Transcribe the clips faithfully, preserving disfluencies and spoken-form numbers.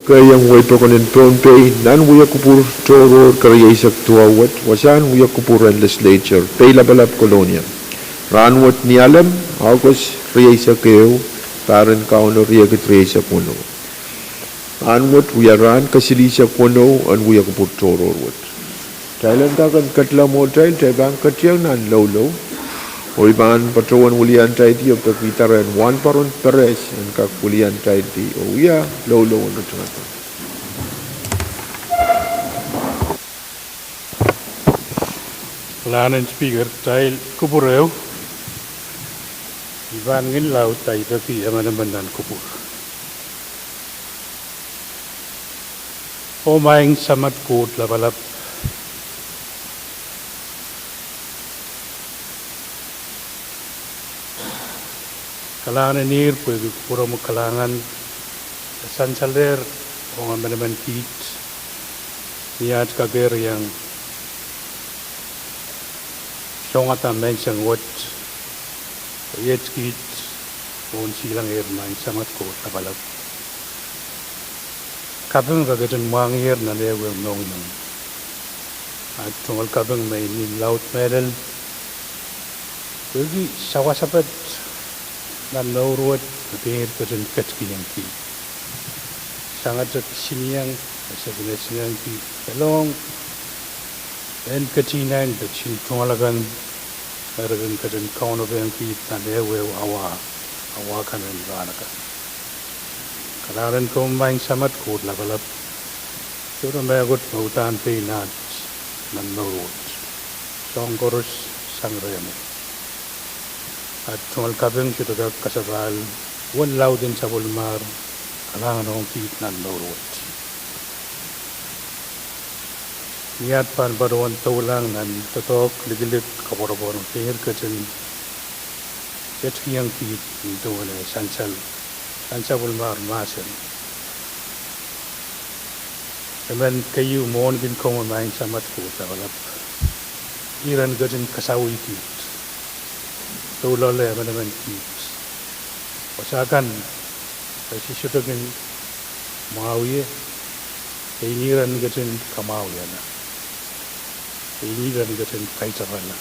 Peiong Wehi Pokon en Pohnpei nan wia kupwur tohrohr kerieisek duwau wet, wasahn wia kupwur en Legislature, Peilapalap, Kolonia. Rahnwet Nialem, August rieisek ehu, pahr en Kauno riekid rieisek weneu. Rahnwet wia rahn kesilihsek weneu en wia kupwur tohrohr wet. Kitail en kak en ketla mwohtail, kitail pahn ketieng nan loulou. Oh I pahn patohwan wiliandi oh peki dahre en Wahnpoaron Peres en kak wiliandi oh wia loulou en ritingada. Kalahngan en Speaker, kitail kupwur ehu, I pahn ngin laud, I peki emenemen nan kupwur. Oh Maing Samat Koht Lapalap, kalahngan en ihr pwehki kupwuromwi kalahngan, e sansalehr ong emenemen kiht ni aht kakeriong songada menseng wet, oh iet kiht mwohn silangir. Maing Samat Koht Lapalap, kaping re ketin mwahngiher nan ehuehu mohngiong. Aht tungoal kaping me I nin laud mehlel pwehki sawasepat nan mour wet me pein ihr ketin ketikihong kiht. Sangete kisinieng, e se kin esingengki pelohng mehn ketihnain de kisin tungoal akan me re kin ketin kaunopehiong kiht nan ehuehu awa, awa kan en rahn akan. Kalahngan en komwi Maing Samat Koht Lapalap, sohte mehkot me uhdahn pein aht nan mour wet. Soahng koaros sang rehmwi. Aht tungoal kaping sohte kak kasapahl uwen laud en sapwellimomwi. Kalahngan ong kiht nan mour wet. Ni aht pahn patohwan doulahng nan doadoahk likilik koapworopwor, pein ihr ketin ketikihong kiht nin duwen sansal, nan sapwellimomwi mahsen. Emen keieu mwohn kin komwi Maing Samat Koht Lapalap, ih ren ketin kasawih kiht, doulahng emenemen kiht. Wasa kan me se sohte kin mwahu ie, pein ih ren ketin kamwahwihala, pein ih ren ketin kaisapwala.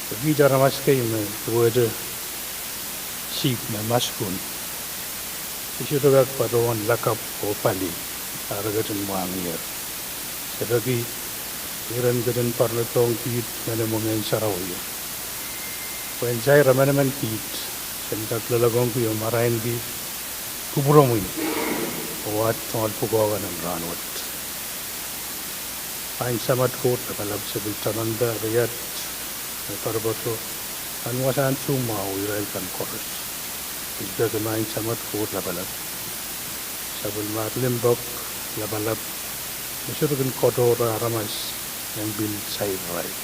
Pwe kiht aramas kei me duwehte sihpw me maskun, se sohte kak patohwan lakapw oh pali, a re ketin mwahngiher. Se peki ih ren ketin poarolodohng kiht mehn imwengehn sarawio. Pwe en sair emenemen kiht, sen kak loalokongki oh marainki kupwuromwi oh aht tungoal pwukoa kan en rahn wet. Maing Samat Koht Lapalap, se pil tamanda riat me poaropoato nan wasahn soumwahu irail kan koaros. I peki Maing Samat Koht Lapalap, sapwellimomwi limpoak lapalap me sohte kin katohre aramas en pil sair irail.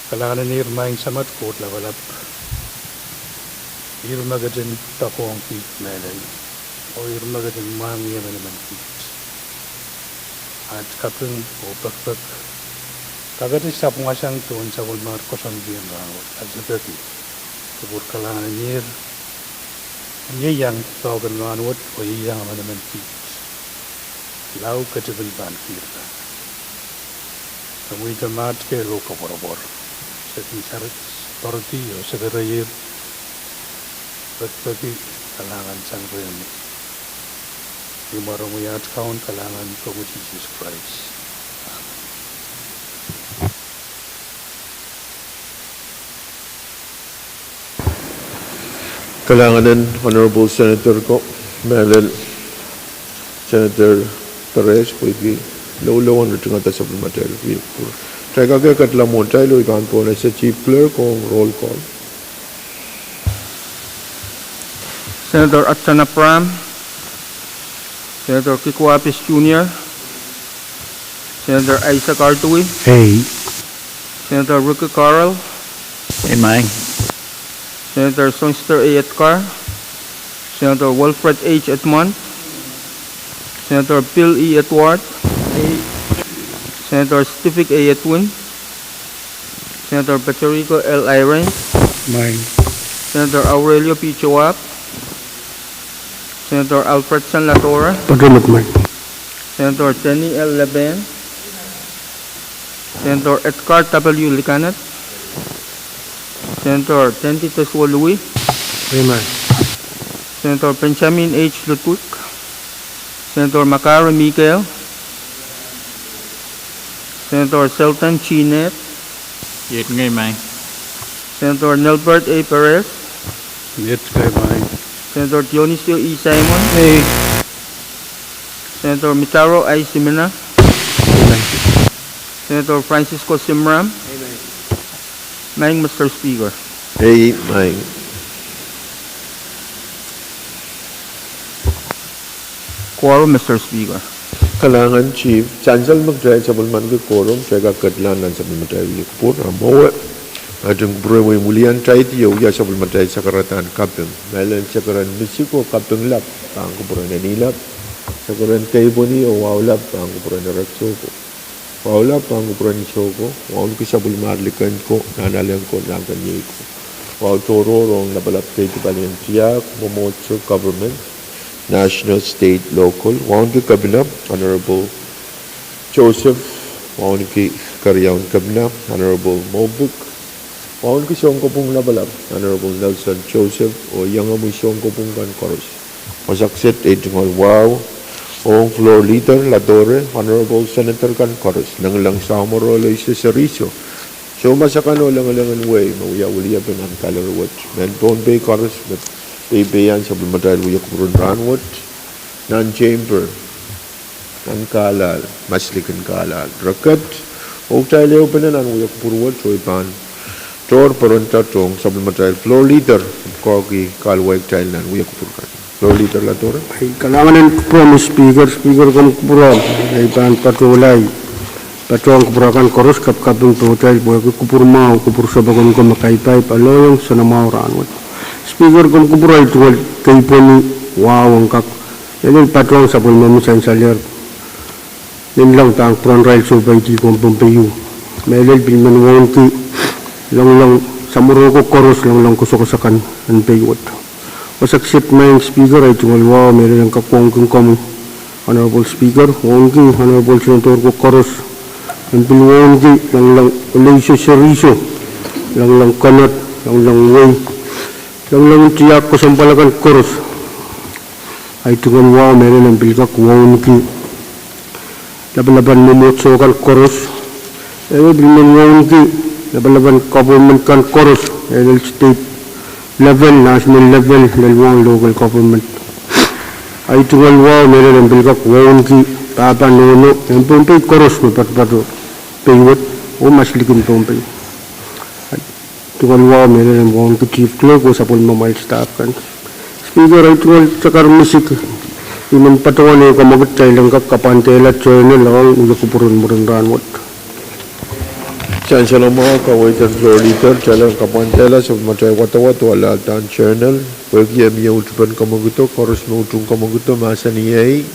Kalahngan en ihr Maing Samat Koht Lapalap, ihr me ketin poakohng kiht mehlel, oh ihr me ketin mwahngi emenemen kiht. Aht kaping oh pekipek kakete sapwungasang duwen sapwellimomwi koasoandi en rahn wet, a se peki kupwur kalahngan en ihr, en ieiang doadoahk en rahn wet oh ieiang emenemen kiht. Lao ketipin pahn kihrla. Komwi te maht kehl oh koapworopwor. Se kin sar, poaridi oh sekereier, pekipeki, kalahngan sang rehmwi. Ni mwaren omwi aht Kaun, kalahngan komwi Sises Krais. Amen. Kalahngan en Honorable Senator ko, mehlel Senator Perez, pwehki loulou en ritingada sapwellimatail. Kitail kak en ketla mwohtail oh I pahn pohnese Chief Clerk ong roll call. Senator Achan Abraham, Senator Kikuwa Apis Junior, Senator Isaac Artui, Ei. Senator Ricky Carl, Ei, Maing. Senator Songster A. Edgar, Senator Wilfred H. Edmund, Senator Bill E. Edward, Ei. Senator Stephen A. Edwin, Senator Patorico L. Eyring, Maing. Senator Aurelio P. Joab, Senator Alfredson Ladora. Potomac. Senator Denny L. Lepen. Senator Edgar W. Liganet. Senator Tendi Teswolui. Amen. Senator Benjamin H. Ludwig. Senator Makare Mikael. Senator Selton G. Ned. Iet ngehi maing. Senator Nelbert A. Perez. Iet ngehi maing. Senator Dionisio E. Simon. Ei. Senator Mitaro I. Simina. Amen. Senator Francisco Simram. Amen. Maing, Mister Speaker. Ei, maing. Quorum, Mister Speaker. Kalahngan, Chief. Sansal me kitail sapwellimaniki quorum, kitail kak ketilahng nan sapwellimatail wiepe kupwur, a mwowe. Atin kupwure mwein wilian taiti oh wia sapwellimatail sakaradahn kaping. Mehlel sakaradahn misik oh kaping lap pahn kupwuren eni lap. Sakaradahn keipweni oh wahu lap pahn kupwuren erek soko. Wahu lap pahn kupwuren soko, wauneki sapwellimatail liken ko, nan alehng ko, nan kenieiko. Wahu tohrohr ong lapalap kei dipalien tiahk, mwomwohdiso, government, national, state, local. Wauneki Kepina, Honorable Joseph, wauneki Keriaun Kepina, Honorable Mobik, wauneki sounkopwung lapalap, Honorable Nelson Joseph, oh iangahki sounkopwung kan koaros. Wasa kiset ei tungoal wahu ong Floor Leader Ladore, Honorable Senator kan koaros, Lengileng Samworo Aloysius Seriso, soumas akan oh lengilengen wehi me wia weliepe nan gallery wet, mehn Pohnpei koaros me peipeian sapwellimatail wia kupwur en rahnwet, nan chamber, nan kahlahl, maslikin kahlahl, reket, oh kitail ehupene nan wia kupwur wet, oh I pahn tohr poarenda ong sapwellimatail Floor Leader, koakoahki kahlwei kitail nan wia kupwur kan. Floor Leader Ladore. Ei, kalahngan en kupwur Mister Speaker, Speaker komw kupwur, ei pahn patohlahi, patohng kupwur akan koaros, kapkaping pohtail pwehki kupwur mwahu, kupwur sopoken ko me kaipaip, alohiong soanamwahu rahnwet. Speaker komw kupwur, ei tungoal keipweni, wahu ong kak, mehlel patohng sapwellime me sansalehr nin leng pahn kupwuren irail soupeidi ko en Pohnpei. Mehlel pil men wauneki, longlong samworo ko koaros, longlong kosokos akan en pei wet. Wasa kiset maing Speaker, ei tungoal wahu, mehlel en kak wauneki komwi, Honorable Speaker, wauneki Honorable Senator ko koaros, en pil wauneki, longlong Aloysius Seriso, longlong Kenneth, longlong Wei, longlong tiahk kesempwal akan koaros. Ei tungoal wahu, mehlel en pil kak wauneki lapalapen mwomwohdiso kan koaros. Ei pil men wauneki lapalapen government kan koaros, mehlel state level, national level, lel wahn local government. Ei tungoal wahu, mehlel en pil kak wauneki pahpa nohno en Pohnpei koaros me patopato pei wet, oh maslikin Pohnpei. Tungoal wahu, mehlel en wauneki Chief Clerk oh sapwellimamwail staff kan. Speaker, ei tungoal sakar misik, I men patohwan ehu kamwekid, kitail en kak kapwandehla journal ong wia kupwur en mwurin rahnwet. Sansal mwahu, kaweid en Floor Leader, kitail en kapwandehla sapwellimatail wadawad oh alehda journal, pwehki e mie utipen kamwekido, koaros me utung kamwekido mahsanih ei,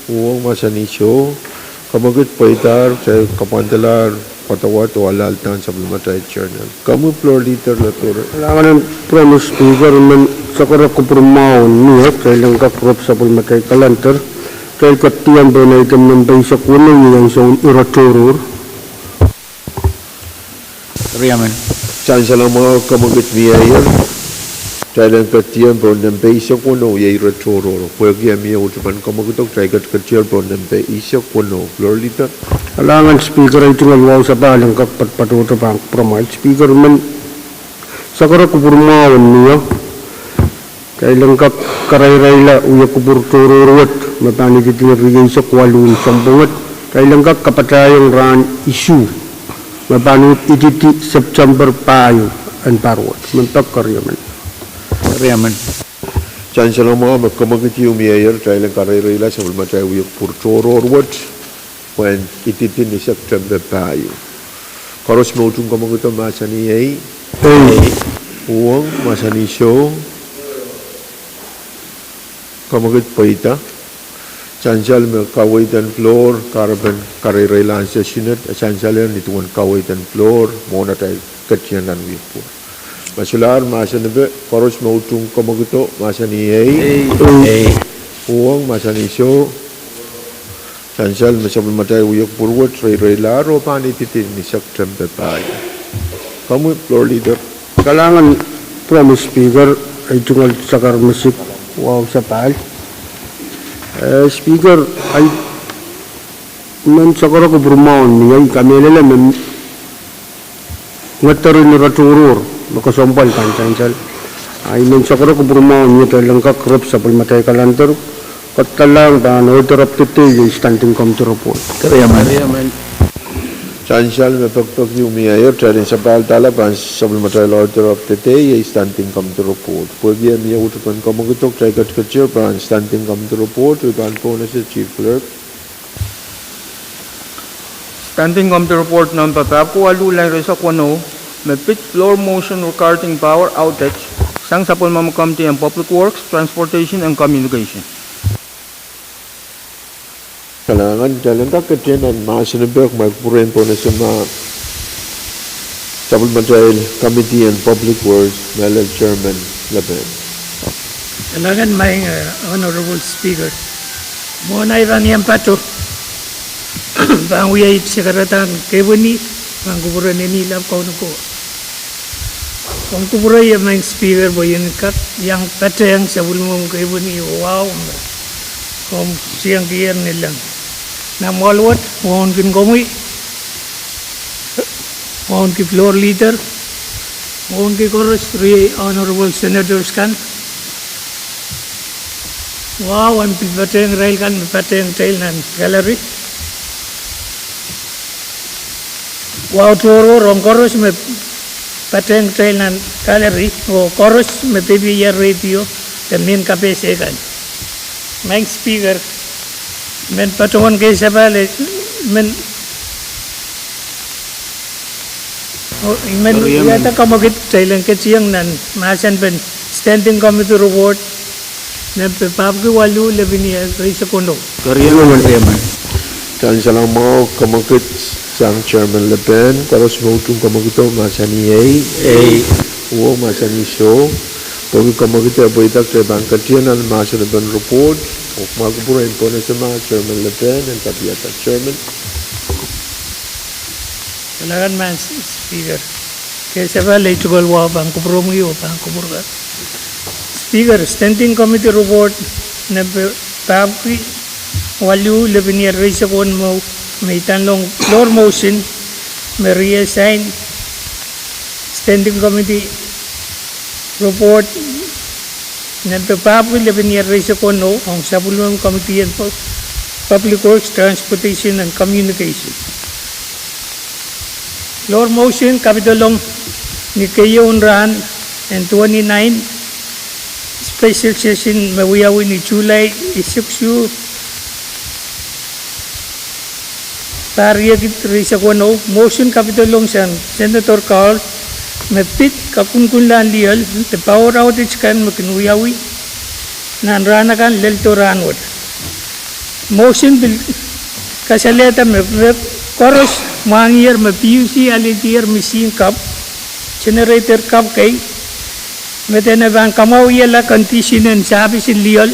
uhwong mahsanih soh. Kamwekid pweidahr, kitail kapwandehla wadawad oh alehda sapwellimatail journal. Komwi Floor Leader Ladore. Kalahngan en kupwur Mister Speaker, I men sakara kupwur mwahu en mie, kitail en kak rep sapwellimatail calendar, kitail ketiam pohn aiden nempe eisek weneu, iei ansoun ire tohrohr. Sansal mwahu, kamwekid mieier, kitail en ketiam pohn nempe eisek weneu, iei ire tohrohr. Pwehki e mie utipen kamwekido, kitail ketiketier pohn nempe eisek weneu. Floor Leader. Kalahngan Speaker, ei tungoal wahu, sapahl en kak patopato pahn kupwuramwail. Speaker, I men sakara kupwur mwahu en mie, kitail en kak karairaila wia kupwur tohrohr wet me pahn ididin rieisek waluh en sounpwong wet. Kitail en kak kapatahiong rahn isuh me pahn ididi September pahieu en pahr wet. Mempe Keriemen. Sansal mwahu, me kamwekid ieu mieier, kitail en karairaila sapwellimatail wia kupwur tohrohr wet pwehn ididin September pahieu. Koaros me utung kamwekido mahsanih ei, uhwong mahsanih soh. Kamwekid pweida. Sansal me kaweid en Floor, kahrepen karairailahn session et, sansalehr nin duwen kaweid en Floor mwohn atail ketier nan wia kupwur. Solahr mahsanipe, koaros me utung kamwakido mahsanih ei. Ei. Uhwong mahsanih soh. Sansal me sapwellimatail wia kupwur wet, reireilahr oh pahn ididi ni sektempe pahieu. Komwi floor leader. Kalahngan, Promise Speaker, ei tungoal sakar misik, wahu sapahl. Eh, Speaker, ahi men sakaro kupwur mwahu ni ei kamehlele me ngeder ni ratohrohr me kesempwal kan sansal. Ahi men sakaro kupwur mwahu ni ei, kitail en kak rep sapwellimatail calendar. Kadarodohng pahn order of the day iei standing committee report. Sansal me pekipeki mie, kitail en sapahl dahla pahn sapwellimatail order of the day iei standing committee report. Pwehki mie utupen kamwakido, kitail ketiketier pahn standing committee report, I pahn pohnese Chief Clerk. Standing Committee Report nempe papku waluh, line reisek weneu, me pid floor motion regarding power outage, sang sapwellimomwi Committee en Public Works, Transportation and Communication. Kalahngan, kitail en kak ketien nan mahsanipe, kumwail kupwuren pohnese ma sapwellimatail Committee en Public Works, mehlel Chairman Lepen. Kalahngan maing, eh, Honorable Speaker. Mwohn ahi pahn iang patoh, pahn wia it sakaradahn kehwehni, pahn kupwuren eni lap Kauno ko. Komw kupwurei maing Speaker pwe I en kak iang patehng sapwellimomwi kehwehni oh wahu me komw siangkier ni leng. Nan mwoahl wet, wauneki komwi, wauneki floor leader, wauneki koaros riei Honorable Senators kan. Wahu en pil patehng irail kan me patehng kitail nan gallery. Wahu tohrohr ong koaros me patehng kitail nan gallery oh koaros me peipeia radio de mehn kapehse kan. Maing Speaker, men patohwan kei sapahl, eh, men oh, I men wiahda kamwakid kitail en ketiong nan mahsen pen Standing Committee Report, nempe papwiki waluh, lepin ier reisek weneu. Kitail en salamwahu kamwakid sang Chairman Lepen, koaros me utung kamwakido mahsanih ei. Ei. Uhwong mahsanih soh. Pwehki kamwakid e pweida, kitail pahn ketien nan mahsen pen report, oh kumwail kupwuren pohnese ma Chairman Lepen en tapiada, Chairman. Kalahngan maing Speaker. Kei sapahl, ei tungoal wahu pahn kupwuromwi oh pahn kupwuromwi. Speaker, Standing Committee Report nempe papwiki waluh, lepin ier reisek weneu, me I tanlohng floor motion me reassign Standing Committee Report nempe papwiki, lepin ier reisek weneu, ong sapwellimomwi Committee en Pu-, Public Works, Transportation and Communication. Floor motion kapitolong ni keieun rahn en twenty-nine special session me wiawi ni July eisek isuh, pahr riekid reisek weneu, motion kapitolong sang Senator Carl, me pid kakunkunlahn lioal de power outage kan me kin wiawi nan rahn akan lel do rahnwet. Motion pil kasalehda me, me koaros mwahngiher me P U C alehdier misihn kapw, generator kapw kei, me dene pahn kamwahuiala condition en service en lioal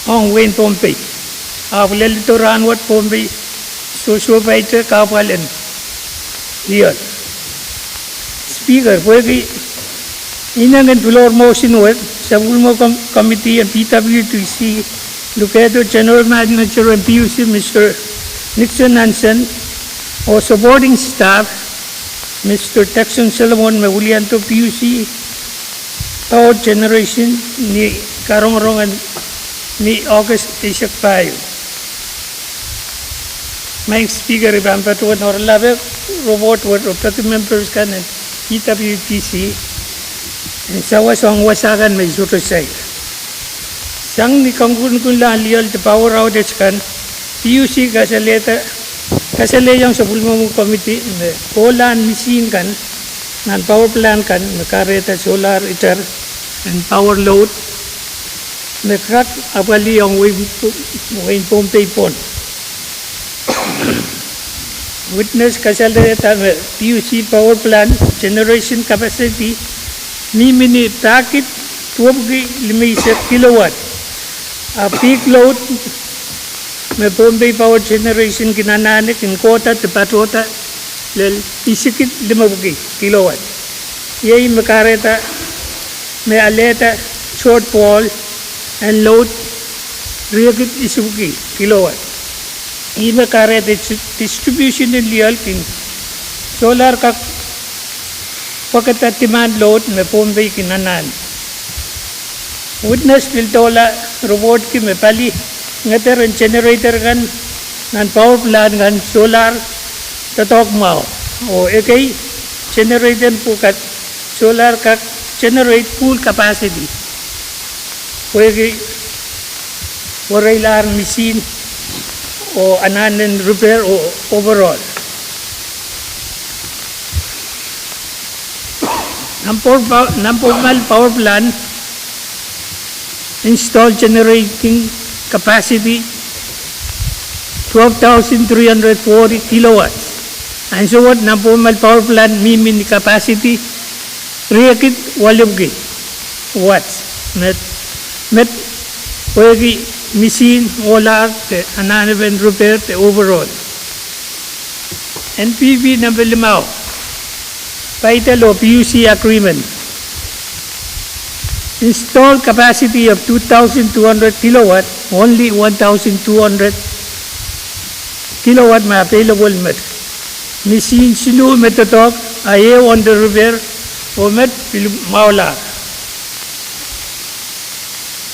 ong wehin Pohnpei. Ahpw lel do rahnwet Pohnpei sohsohpeite kahpwal en lioal. Speaker, pwehki inengen floor motion wet, sapwellimomwi com-, committee en P W D C lukehdo General Manager en P U C, Mister Nixon Hansen, oh supporting staff, Mister Texon Solomon, me wiliando P U C power generation ni karongorong en ni August eisek pahieu. Maing Speaker, I pahn patohwan oaralape report wet oh peki members kan en P W D C en sawas ong wasa kan me I sohte sair. Sang ni kakunkunlahn lioal de power outage kan, P U C kasalehda, kasalehiong sapwellimomwi committee me kohlahn misihn kan nan power plant kan me kahrehda solar heater and power load me kak apwalih ong wehin Po-, wehin Pohnpei pwon. Witness kasalehda me PUC power plant generation capacity mihmi ni pahkid duwepwiki limeisek kilowatt. A peak load me Pohnpei Power Generation kin anahne kin kohda de patohda lel isikid limepwiki kilowatt. Iei me kahrehda me alehda shortfall en load riekid isipwiki kilowatt. Ih me kahrehda distribution en lioal kin solahr kak pwekada demand load me Pohnpei kin anahne. Witness pil doula report ki me pali ngeder en generator kan nan power plant kan solahr doadoahk mwahu, oh ekei generator pwukat solahr kak generate full capacity pwehki wereilahr misihn oh anahnen repair oh overall. Nambomwail power plant install generating capacity twelve thousand three hundred forty kilowatts. Ansou wet nambomwail power plant mihmi ni capacity riekid waluhki watt, met, met pwehki misihn ohlahr de anahnepen repair de overall. NPP nambomwail limau, paidel oh PUC agreement. Installed capacity of two thousand two hundred kilowatt, only one thousand two hundred kilowatt me available met. Misihn siluh me doadoahk, a ehu under repair, oh met pil mwahulahr.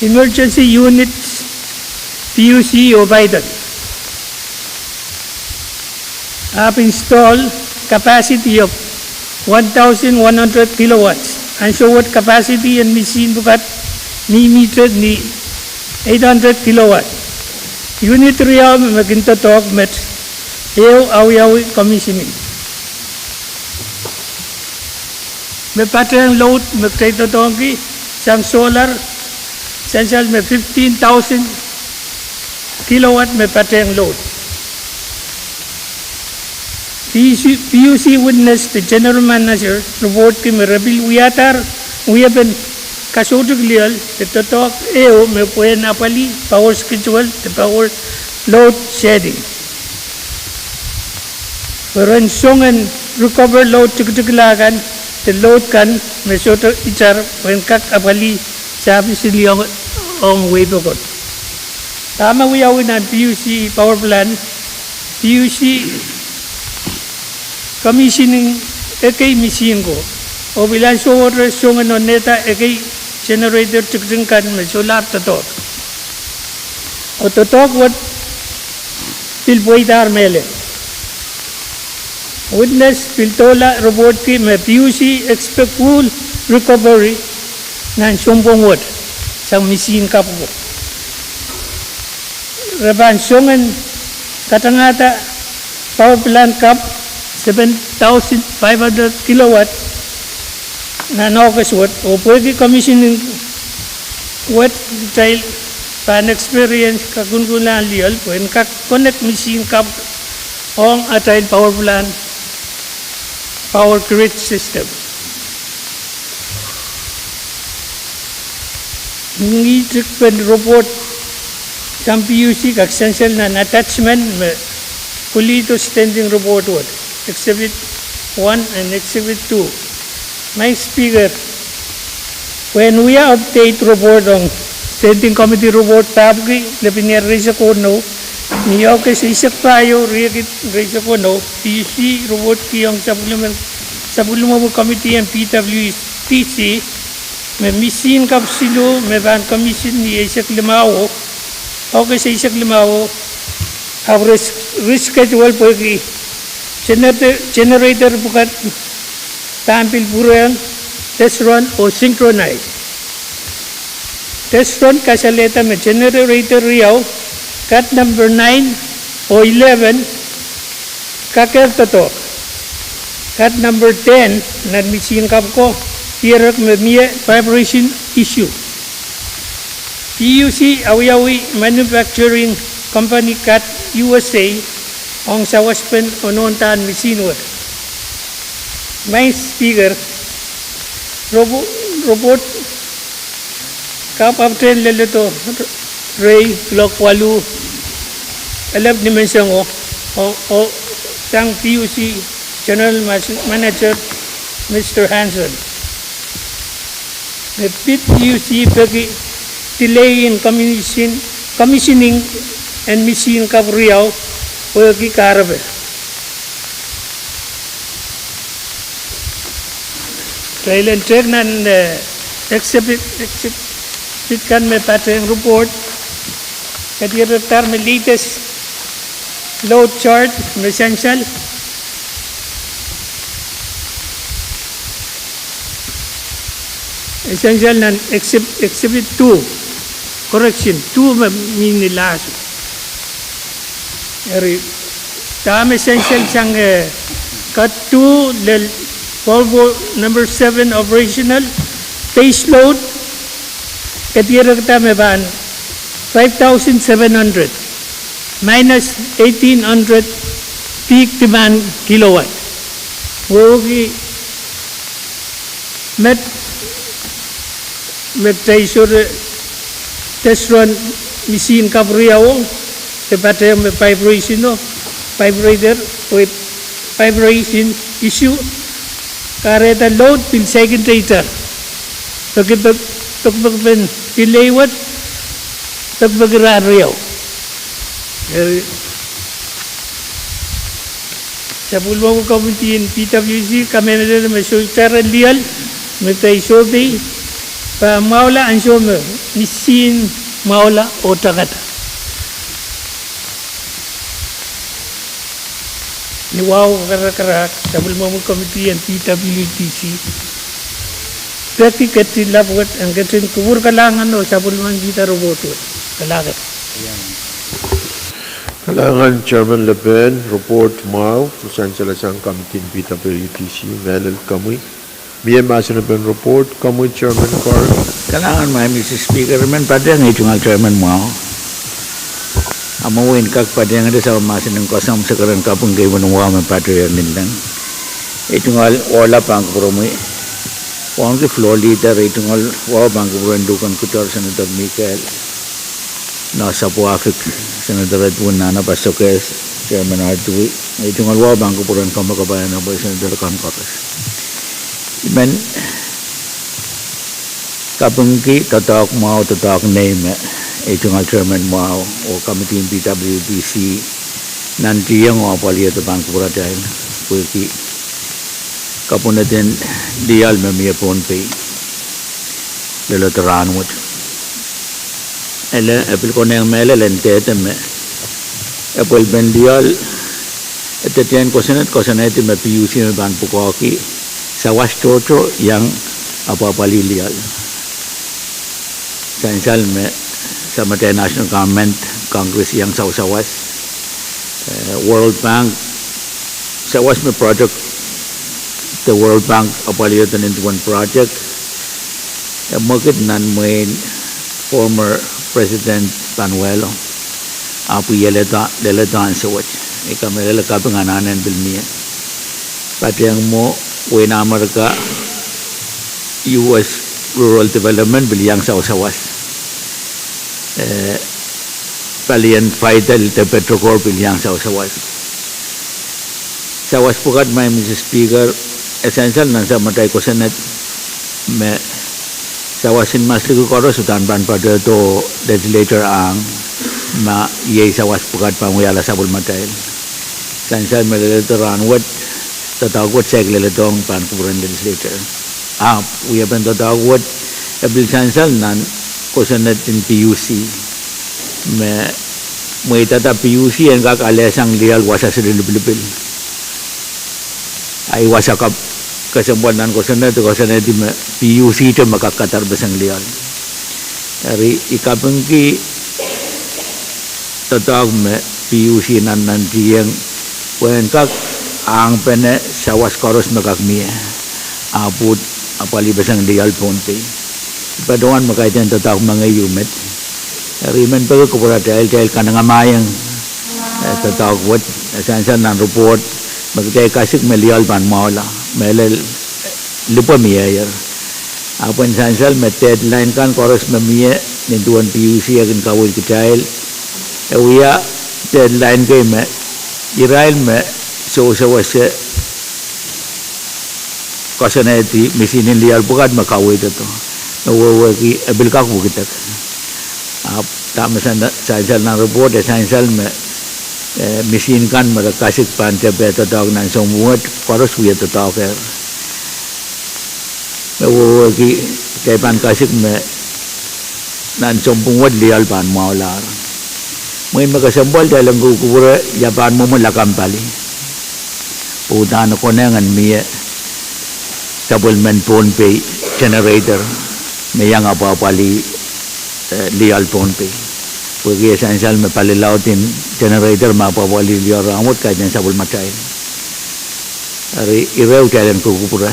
Emergency units, PUC oh paidel ahpw install capacity of one thousand one hundred kilowatts. Ansou wet capacity en misihn pwukat mihmihte ni eight hundred kilowatt. Unit riau me kin doadoahk met, ehu awiawi commissioning. Me patehng load me kitail doadoahngki sang solahr, sansal me fifteen thousand kilowatt me patehng load. PUC, PUC witness de general manager report ki me re pil wiadahr wiepen kasoutik lioal de doadoahk ehu me pwehn apwalih power schedule de power load shedding, pwe ren song en recover load tikitikla kan de load kan me sohte itar pwehn kak apwalih service liong ong wehi pokon. Dahme wiawi nan PUC power plant, PUC commissioning ekei misihn ko, oh pil ansowohte song en onehda ekei generator tikitik kan me solahr doadoahk, oh doadoahk wet pil pweidahr mehlel. Witness pil doula report ki me PUC expect full recovery nan sounpwong wet sang misihn kapw ko. Re pahn song en katangahda power plant kapw seven thousand five hundred kilowatt nan August wet, oh pwehki commissioning wet kitail pahn experience kakunkunlahn lioal pwehn kak connect misihn kapw ong atail power plant power grid system. Ngihtikpen report sang PUC kak sansal nan attachment me pwilihdo standing report wet, exhibit one and exhibit two. Maing Speaker, pwehn wia update report ong standing committee report pahpwiki lepin ier rieisek weneu, ni August eisek pahieu, riekid rieisek weneu, PUC report ki ong sapwelime, sapwellimomwi committee en PWDC me misihn kapw siluh me pahn commission ni eisek limau, August eisek limau, ahpw re, reschedule pwehki generator, generator pwukat pahn pil pwurehng test run oh synchronize. Test run kasalehda me generator riau, Cat number nine oh eleven, kakehr doadoahk. Cat number ten nan misihn kapw ko dierek me mie vibration issue. PUC awiawi manufacturing company Cat USA ong sawas pen onohndahr misihn wet. Maing Speaker, ropo-, report kapwapwtehn leledo rehi kuloak waluh elep nimenseng o, o, o sang PUC General Mas-, Manager Mister Hanson. Me pid PUC peki delay in commission-, commissioning en misihn kapwuriau pwehki kahrepe. Kitail en tehk nan, eh, exhibit, exhibit kan me patehng report. Kadierekdahr me latest load chart me sansal. E sansal nan exhib-, exhibit two, correction, two me mihmi ni last. Eri, dahme sansal sang, eh, cut two lel Volvo number seven operational, base load, kadierekda me pahn five thousand seven hundred, minus eighteen hundred peak demand kilowatt. Wehwehki met me kitail sohte test run misihn kapwuriau, de patehng me vibration o, vibrator, o vibration issue, kahrehda load pil saikinte itar. Peki, pek-, pekipek pen delay wet, pekipeki rahn riau. Eh, sapwellimomwi committee en PWD kamehlele me sohte ren lioal, me kitail sohte pahn mwahula ansou me misihn mwahula oh tangada. Ni wahu karakarahk, sapwellimomwi committee en PWDC peki ketin lap wet en ketin kupwur kalahngan oh sapwellimankihda report wet. Kalahngan. Kalahngan Chairman Lepehn, report mwahu me sansal sang committee en PWDC, mehlel komwi. Mie mahsen en report, komwi Chairman Koaros. Kalahngan Maing Mister Speaker, I men patehng ei tungoal Chairman mwahu. A mwein kak patehngete, I sohte mahsen en koasoamw, se keren kaping kei men wahu me patehng ninleng. Ei tungoal ohla pahn kupwuromwi. Wauneki floor leader, ei tungoal wahu pahn kupwuren Luhken Kutor, Senator Mikael Nasapwafik, Senator Edwin Nana Pasokes, Chairman Artui, ei tungoal wahu pahn kupwuren Kamakapaina Boy, Senator Kan Koaros. I men kapingki doadoahk mwahu, doadoahk nei me ei tungoal Chairman mwahu oh committee en PWDC nantihong oh apwalihada pahn kupwuratail pwehki kapwuneden lioal me mie Pohnpei leledo rahnwet. Ele, e pil konehng mehlel en dehde me epwelpen lioal, e dehdehn kosonned, kosonnedi me PUC me pahn pwukoahki sawas tohto iang apwapwalih lioal. Sansal me samatail national government, Congress iang sawasawas, eh, World Bank, sawas me project, de World Bank apwalihada nin duwen project, e mwekid nan mwein former President Panuelo, ahpw e leledo ansou wet. I kamehlele kaping anahne en pil mie. Patehng mwo, wehin Amerika, US Rural Development pil iang sawasawas. Eh, palien Vital de Petrocorp pil iang sawasawas. Sawas pwukat, Maing Mister Speaker, e sansal nan samatail kosonned me sawas en masliki koaros uhdahn pahn poadehdo legislature ahng, ma iei sawas pwukat pahn wiahla sapwellimatail. Sansal me leledo rahnwet, doadoahk wet saik leledohng pahn kupwuren legislature. Ahpw wiepen doadoahk wet, e pil sansal nan kosonned en PUC me mweidada PUC en kak alehsang lioal wasa siluh lipilipil. Ahi wasa kap kesempwal nan kosonned, kosonnedi me PUC te me kak kadarpeseng lioal. Eri I kapingki doadoahk me PUC nantihong pwehn kak ahngpene sawas koaros me kak mie, ahpw apwalihpeseng lioal Pohnpei. I patohwan me kaidehn doadoahk mengei ieu met. Eri I men peki kupwuratail, kitail kanengamahiong, eh, doadoahk wet. Sansal nan report me kitail kasik me lioal pahn mwahula, mehlel lipwe mieier. Ahpw en sansal me deadline kan koaros me mie nin duwen P U C e kin kaweid kitail, e wia deadline kei me irail me sewesewese koasoanehdi misihn en lioal pwukat me kaweidodo, me wehwehki e pil kak wekidek. Ahpw dahme sansal nan report, e sansal me, eh, misihn kan me re kasik pahn tepe doadoahk nan sounpwong wet, koaros wie doadoahk er. Me wehwehki kitail pahn kasik me nan sounpwong wet lioal pahn mwahulahr. Mwein me kesempwal kitail en kupwukupwure ia pahn mwomwe lakapw pali, oh uhdahn e konehng en mie sapwellimen Pohnpei generator me iang apwahpwalih, eh, lioal Pohnpei. Pwehki e sansal me pali laud en generator me apwahpwalih lioal rahnwet kaidehn sapwellimatail. Eri ire kitail en kupwukupwure,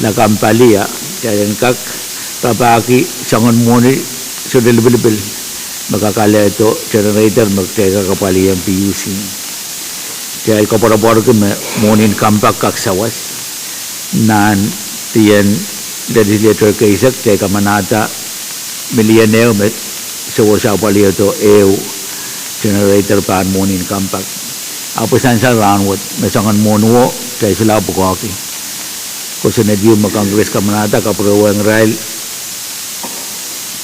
lakapw pali, a kitail en kak rapahki soangen mwohni sohte lipilipil me kak alehdo generator me kitail kak apwalih en P U C. Kitail koapworopworki me mwohnin compact kak sawas nan dien legislature keisek, kitail kamanahda million ehu me sewese apwalihdo ehu generator pahn mwohnin compact. Ahpw e sansal rahnwet me soangen mwohniwo kitail solahr pwukoahki. Kosonned ieu me Congress kamanahda kapwurehweng irail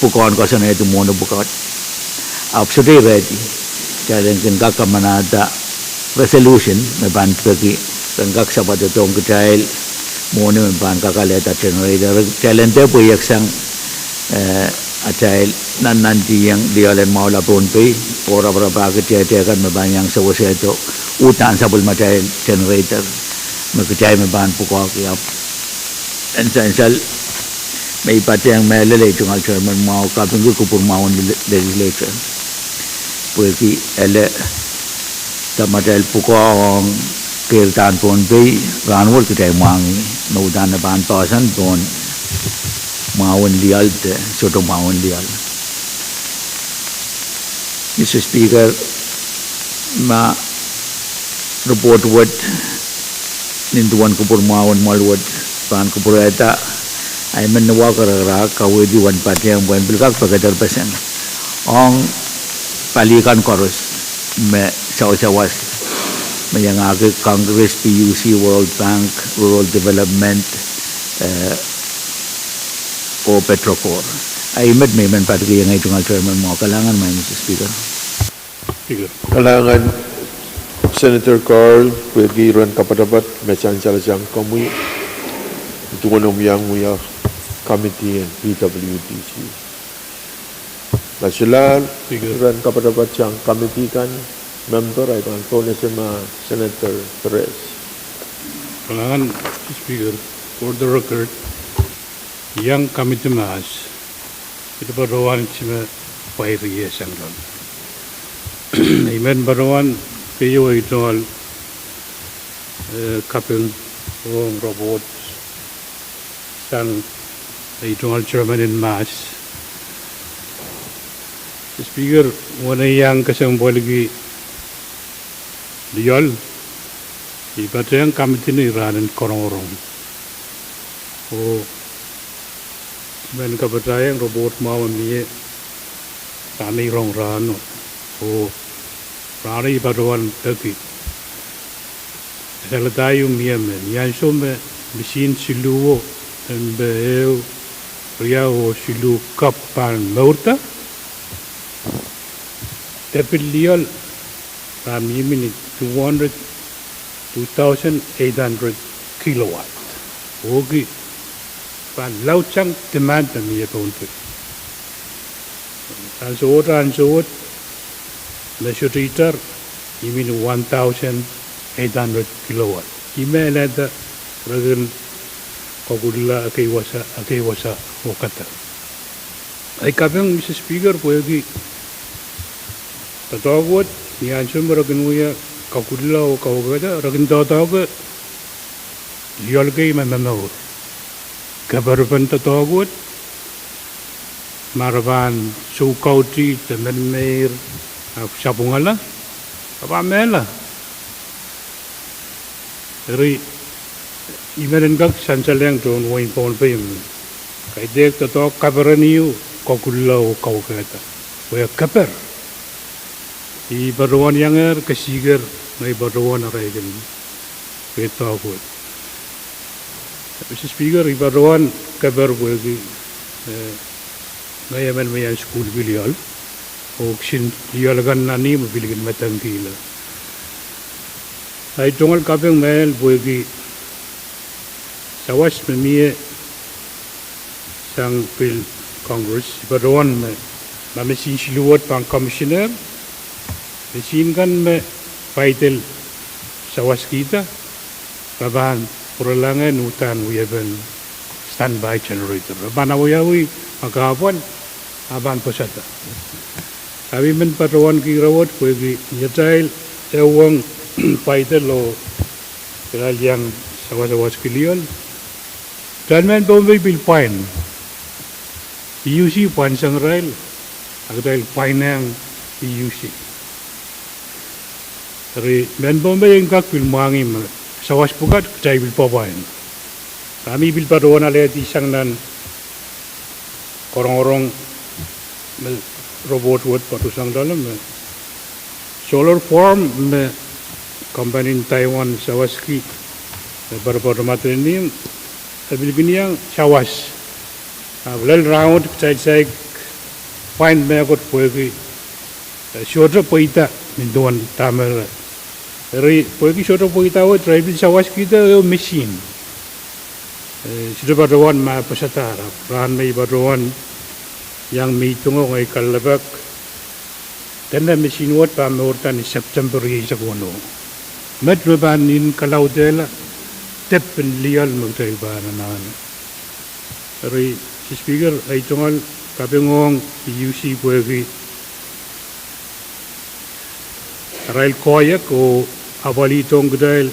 pwukoahn koasoanehdi mwohni pwukat. Ahpw sohte irehdi, kitail en kin kak kamanahda resolution me pahn peki ren kak sapwadidohng kitail mwohni me pahn kak alehda generator. Kitail en dehr pweieksang, eh, atail nannantihong lioal en mwahula Pohnpei oh raparapahki tehte kan me pahn iang sewesehdo uhdahn sapwellimatail generator me kitail me pahn pwukoahki. Ahpw en sansal me I patehng mehlel ei tungoal chairman mwahu kapingki kupwur mwahun legislature, pwehki ele dahme atail pwukoa ong keirdahn Pohnpei rahnwet kitail mwahngih, me uhdahn e pahn poahsoan pohn mwahun lioal de sohte mwahun lioal. Mr Speaker, ma report wet nin duwen kupwur mwahun mwoahl wet pahn kupwurehda, I men ni wahkerekra kaweid wen patehng pwehn pil kak pekeder peseng ong pali kan koaros me sawasawas me iangahki Congress, P U C, World Bank, Rural Development, eh, oh Petrocore. Ahi met me I men padikihong ei tungoal chairman mwahu. Kalahngan, Mr Speaker. Kalahngan Senator Carl, pwehki iren kapatapat me sansal sang komwi duwen omw iang wia committee en P W D C. Ma solahr iren kapatapat sang committee kan, member, I pahn pohnese ma Senator Perez. Kalahngan, Mr Speaker. For the record, iang committee mahs, I patohwan ihte me pwair ie sang loal. I men patohwan keieu ei tungoal, eh, kaping ong report sang ei tungoal chairman en mahs. Mr Speaker, uwen ei iang kesempwalki lioal, I patehng committee ni rahnen korongorong, oh I men kapatahieng report mwahu me mie, dahme I rong rahno, oh rahno I patohwan peki kasalehda ieu mie me ni ansou me misihn siluh, oh, en peh ehu, riau oh siluh kapw pahn mourda, de pil lioal pahn mihmi ni two hundred, two thousand eight hundred kilowatt. Pwehki pahn laudsang demand me mie Pohnpei. Ansou wet, ansou wet me sohte itar, I mihmi ni one thousand eight hundred kilowatt. Ih me alehda re kin kokulla ekei wasa, ekei wasa oh kadek. Ei kaping, Mr Speaker, pwehki doadoahk wet, ni ansou me re kin wia kokulla oh kaukaida, re kin doadoahke lioal kei me momour. Keperipen doadoahk wet, ma re pahn soukauti de menimeir, ahpw sapwungala, re pahn mehla. Eri, I men kak sansalehng tohn wehin Pohnpei me kaidehk doadoahk kaperen ieu kokulla oh kaukehda. Pwe keper. I patohwan iangehr kesiker, ngehi patohwan arail kin pid doadoahk wet. Mr Speaker, I patohwan keper pwehki, eh, ngehi emen me I en sukuhlki lioal, oh kisin lioal akan nan ih me pil kin medengkihla. Ahi tungoal kaping mehlel pwehki sawas me mie sang pil Congress, I patohwan me, ma machine siluh wet pahn commissioner, machine kan me paidel sawaskihda, re pahn pwurala ngehi uhdahn wiepen standby generator. Re pahn awiawi me kahpwal, a pahn pwosada. Ahpw I men patohwankihda wet pwehki ni atail ehuong paidel oh kitail iang sawasawaski lioal, kitail mehn Pohnpei pil pwain. PUC pwain sang irail, a kitail pwainehng PUC. Eri mehn Pohnpei en kak pil mwahngih me sawas pwukat kitail pil pwapwain. Ahpw I pil patohwan alehdi sang nan korongorong me report wet patohsang loale me solar farm me company en Taiwan sawaski, me poatopoat me dene, e pil kin iang sawas. Ahpw lel rahnwet kitail saik pwain mehkot pwehki, eh, sohte pweida nin duwen dahme re. Eri pwehki sohte pweida wet, re pil sawaskihda ehu machine. Eh, sohte patohwan ma pwosadahr. Ahpw rahn me I patohwan iang mihtingo, ngehi kalelapak, dene machine wet pahn mourda ni September rieisek weneu. Met me pahn nin kalaudehla depin lioal me kitail pahn anahne. Eri, Mr Speaker, ahi tungoal kaping ong PUC pwehki arail koahiek oh apwalihdohng kitail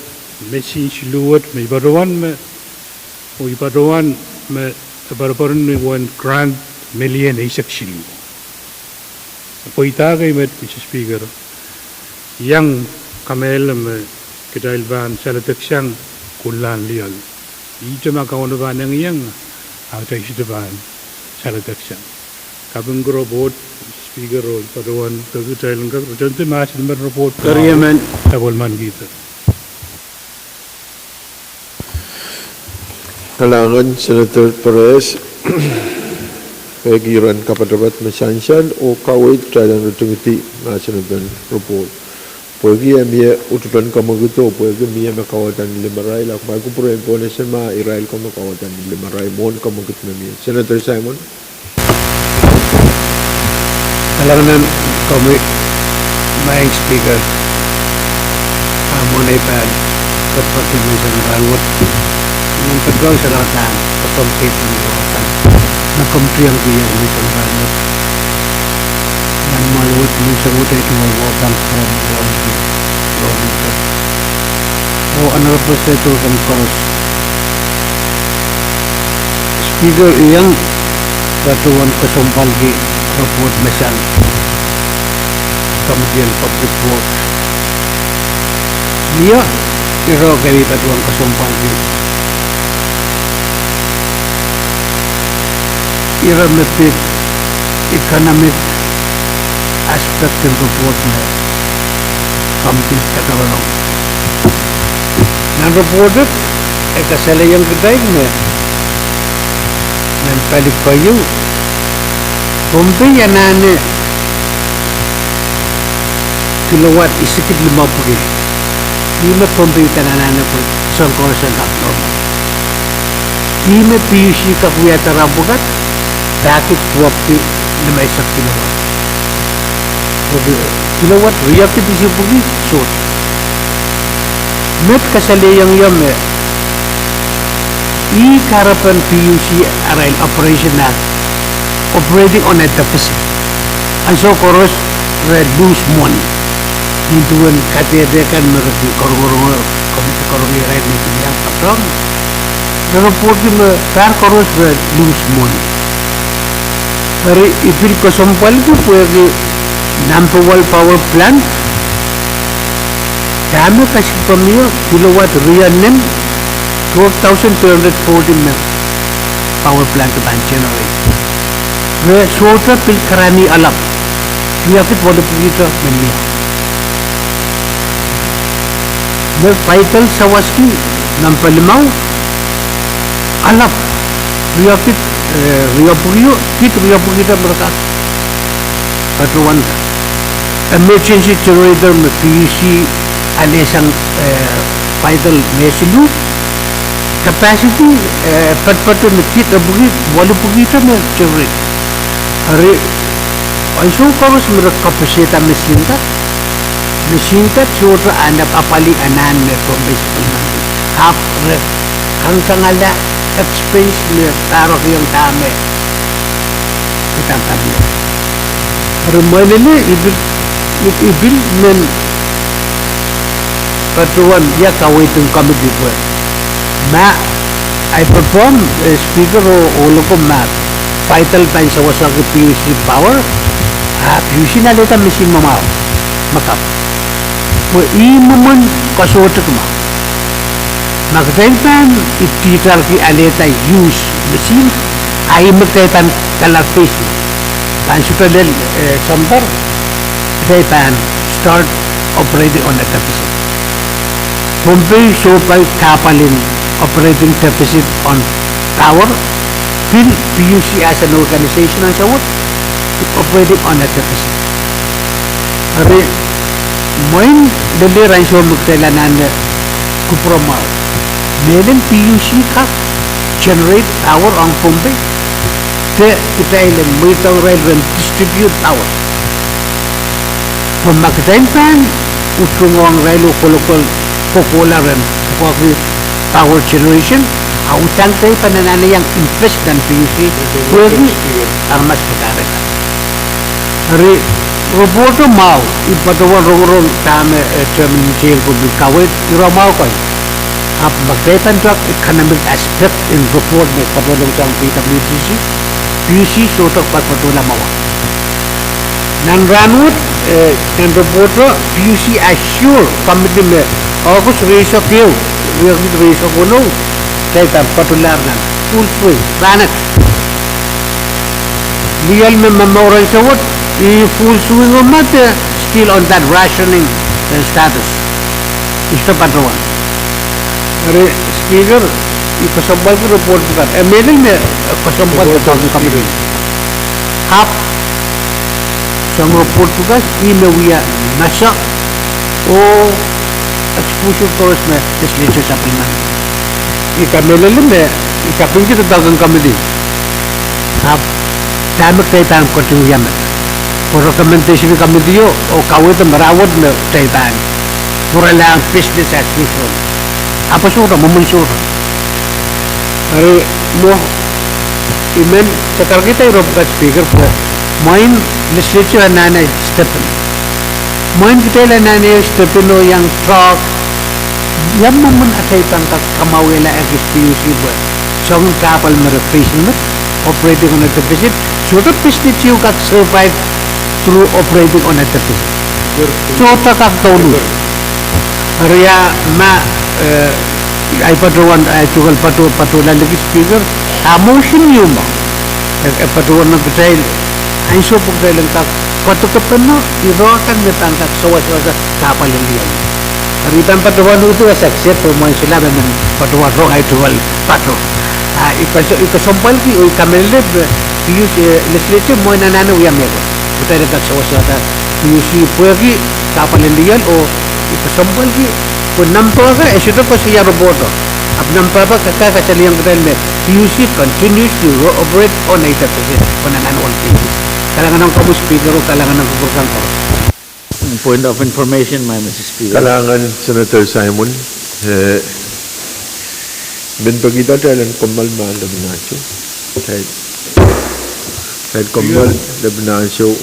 machine siluh wet me I patohwan me, oh I patohwan me, e poaropoaron ni uwen grant million eisek siluh. Pweida kei met, Mr Speaker, iang kamehlele me kitail pahn saledeksang kunlahn lioal. Ihte ma Kauno pahn engieng, a kitail sohte pahn saledeksang. Kaping ong report, Mr Speaker, oh I patohwan peki kitail en kak return to mahsen men report, keriemen, apwal mahn kihda. Kalahngan Senator Perez, pwehki iren kapotopoat me sansal oh kaweid, kitail en ritingidi mahsen en report. Pwehki e mie utupen kamwekid oh pwehki mie me kauwada ni limarail, a kumwail kupwure en pohnese ma irail ko me kauwada ni limarail mwohn kamwekid me mie. Senator Simon. Kalahngan en komwi, Madam Speaker, a mwohn ei pahn patohwanohng me sang rahnwet, I men patohwan salongada patohwan ketin wakan me komw tiengki iang me sang rahnwet. Nan mwahl wet, me sang wet ei tungoal wakan from Lormita, Lormita, oh Honorable Senator kan koaros. Speaker, I iang patohwan kesempwalki report me sang Committee on Public Works. Mie ire kei me I patohwan kesempwalki. Ire me pid economic aspect en report me committee kadarodohng. Nan report et, e kasalehiong kitail me nan pali keieu, Pohnpei anahne kilowatt isikid limepwiki. Ih me Pohnpei uhdahn anahne pwe soahng koaros en kak normal. Ih me PUC kak wiahda rahn pwukat, pahkid duwepwiki limeisek kilowatt. Pwehki kilowatt riekid isikpwiki sohte. Met kasalehiong ie me ih kahrepen PUC arail operation act, operating on a deficit. Ansou koaros re lose money. Nin duwen kadehde kan me re kin rongorong, committee rongorong irail me kin iang patohwan. Re report me pahr koaros re lose money. Eri I pil kesempwalki pwehki Nampawal Power Plant, Dahme kasik pahn mie, kilowatt riennen, twelve thousand three hundred forty me power plant pahn generate. Re sohte pil karani alap. Riekid waluh pwuhkihte me mie. Me Faisal sawaski, nambwa limau, alap. Riekid, eh, riepwuki, kid riepwukihte me re kak patohwan. Emergency generator me P U C alehsang, eh, Faisal me siluh. Capacity, eh, patopato me kid epwiki, waluh pwuhkihte me generate. Eri, ansou koaros me re kapesehda machine kat, machine kat sohte anahne apwalih anahn me Pohnpei supplement. Ahpw re kangsangala expense me pahrekiong dahme. Eri mwein lel, I pil, I pil men patohwan ia kaweid en committee pwe ma ahi patohwan, eh, Speaker, oh, oh loko ma Faisal pahn sewesehki P U C power, a P U C en alehda machine me mwahu, me kak. Pwe ih mwomwen koasoatik mwahu. Ma kitail pahn ipwdiditarki alehda use machine, a ih me kitail pahn kalahngan phase me pahn sohte lel, eh, sounpar, kitail pahn start operating on a deficit. Pohnpei sohte pahn kahpwal en operating deficit on power, pil P U C as an organization ansou wet operating on a deficit. Eri mwein lel ansou me kitail anahne kupwure mwahu. Mehlel P U C kak generate power ong Pohnpei, de kitail en mweidohng irail ren distribute power. Pwe ma kitail pahn utungohng irail oh kolokol, kohkohla ren pwukoahki power generation, a udahn kitail pahn anahne iang invest nan P U C, pwehki aramas padahrek. Eri, report mwahu, I patohwan rongorong dahme, eh, chairman Jane Kubil kaweid, ire mwahu kei. Ahpw ma kitail pahn tuhwong economic aspect en report me patohwan sang P W D C, P U C sohte patohla mwahu. Nan rahnwet, eh, nan report, P U C assure committee me August rieisek ehu, riekid rieisek weneu, kitail pahn patohlahr nan full swing, rahnwet. Lioal me momour ansou wet, I full swing o ma de still on that rationing, eh, status. I sohte patohwan. Eri Speaker, I kesempwalki report pwukat. E mehlel me, eh, kesempwal pwukat committee. Ahpw soang report pwukat, ih me wia masa oh exposure koaros me legislature supplement. I kamehlele me, I kapingki doadoahk en committee. Ahpw dahme kitail pahn continue met. Pwe recommendation committee o, oh kaweid me rahnwet me kitail pahn pwuralahng business as usual. Ahpw sohte, mwomwen sohte. Eri mwo, I men sakarkihda ire pwukat Speaker pwe mwein legislature anahne step in. Mwein kitail anahne step in oh iang talk. Ia mwomwen atail pahn kak kamwahwihala ekis P U C pwe soangen kahpwal me re face met, operating on a deficit, sohte business ieu kak survive through operating on a deficit. Sohte kak douluhl. Eri ia ma, eh, ahi patohwan, ahi tuhkehl pato, patohla liki Speaker, a motion ieu mwo. E, e patohwan kitail, ansou pwe kitail en kak kadokepene ire kan me pahn kak sewesehda kahpwal en lioal. Eri I pahn patohwan uhdi wasa kiset pwe mwein solahr men patohwan rong ahi tuhkehl pato. A, I kesempwalki oh I kamehlele me P U C, eh, legislature mwein anahne wia mehkot. Kitail en kak sewesehda P U C pwehki kahpwal en lioal oh I kesempwalki pwe nambwa ka e sohte koasoia report o. Ahpw nambwa ka kasalehiong kitail me P U C continues to ro-, operate on a deficit on an annual basis. Kalahngan ong komwi Speaker oh kalahngan ong kupwur kan koaros. Point of information, my Mister Speaker. Kalahngan Senator Simon, eh, men pekihda kitail en kommoal me lepin ansou. Kitail, kitail kommoal lepin ansou.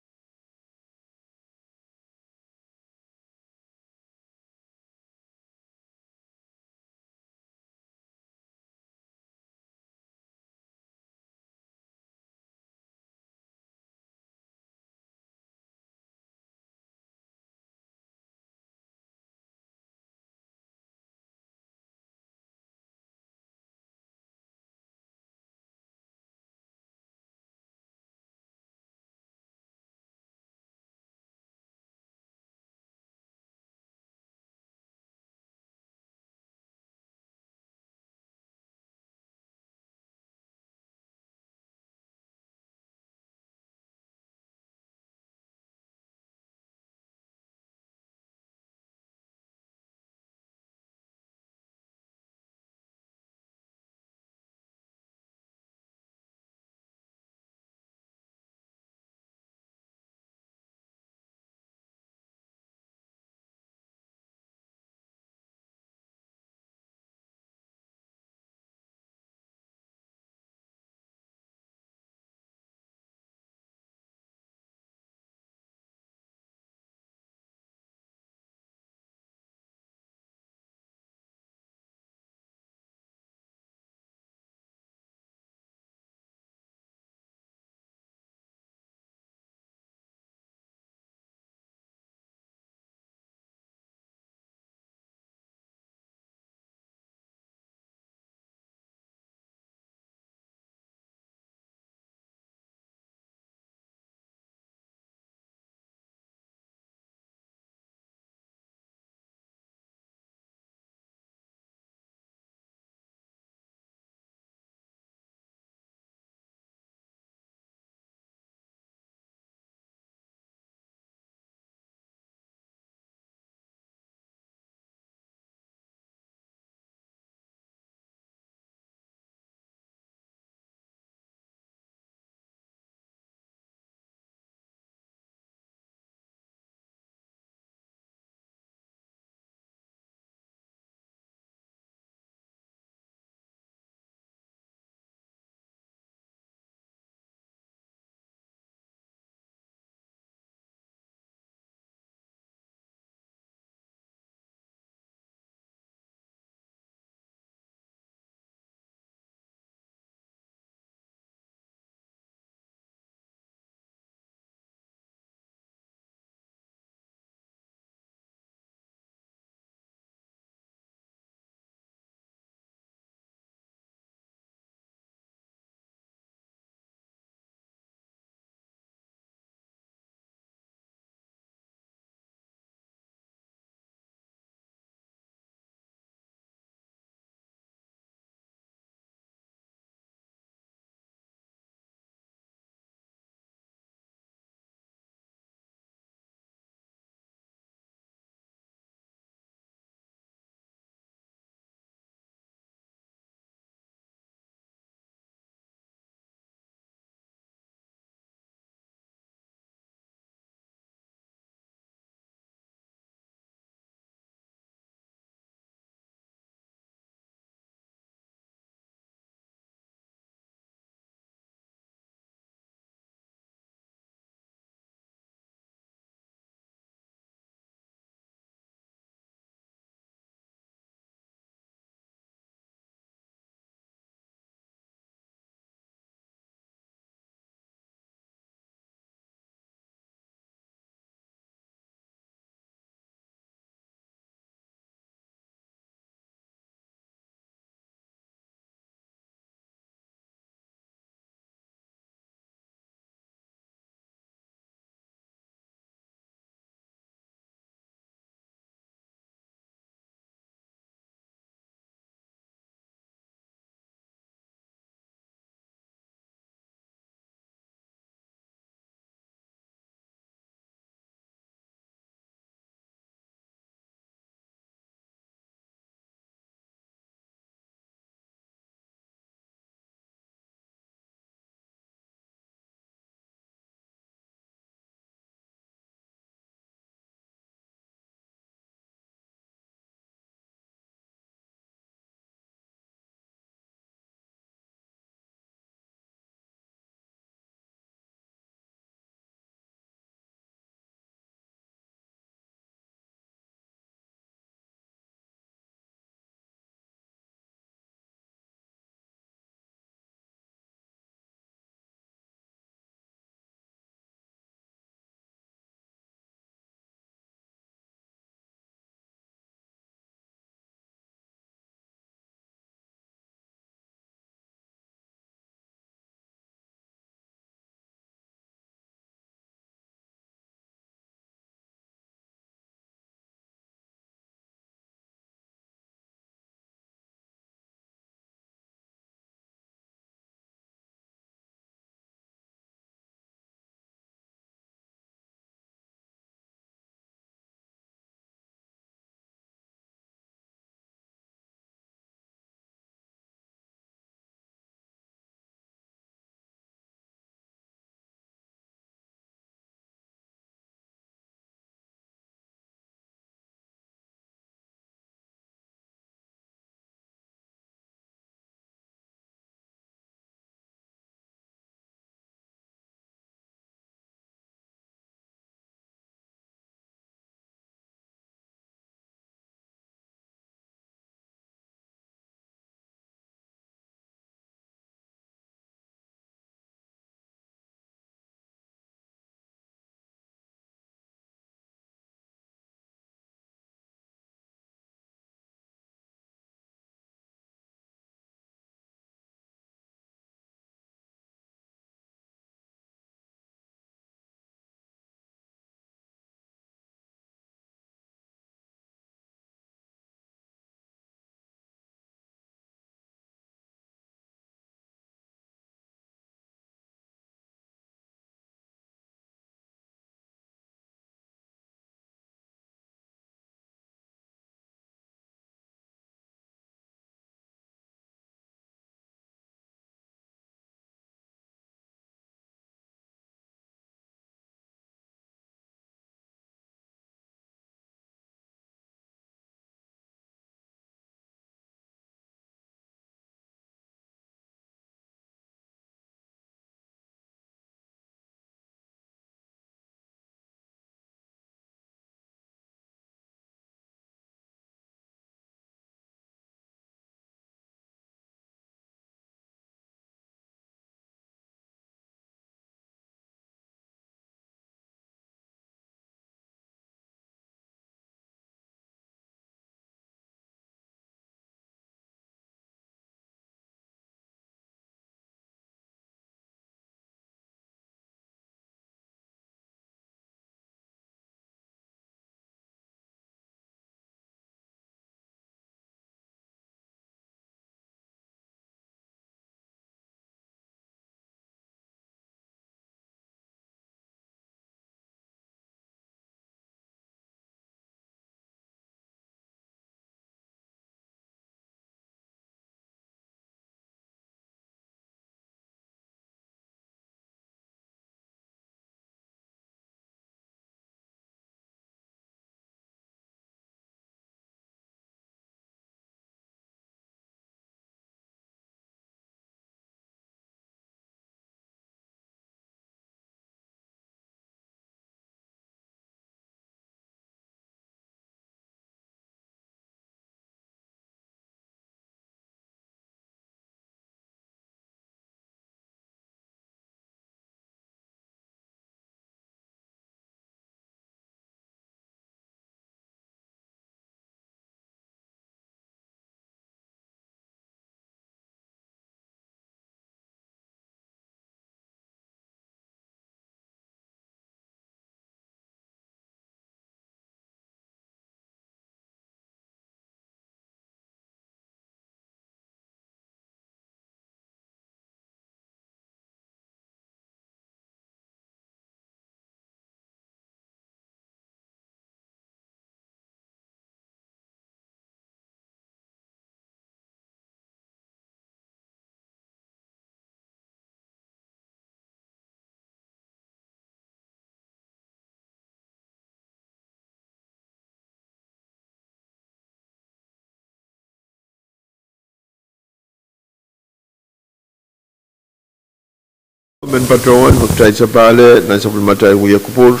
Mehn patohwan, kitail sapahl nan sapwellimatail wia kupwur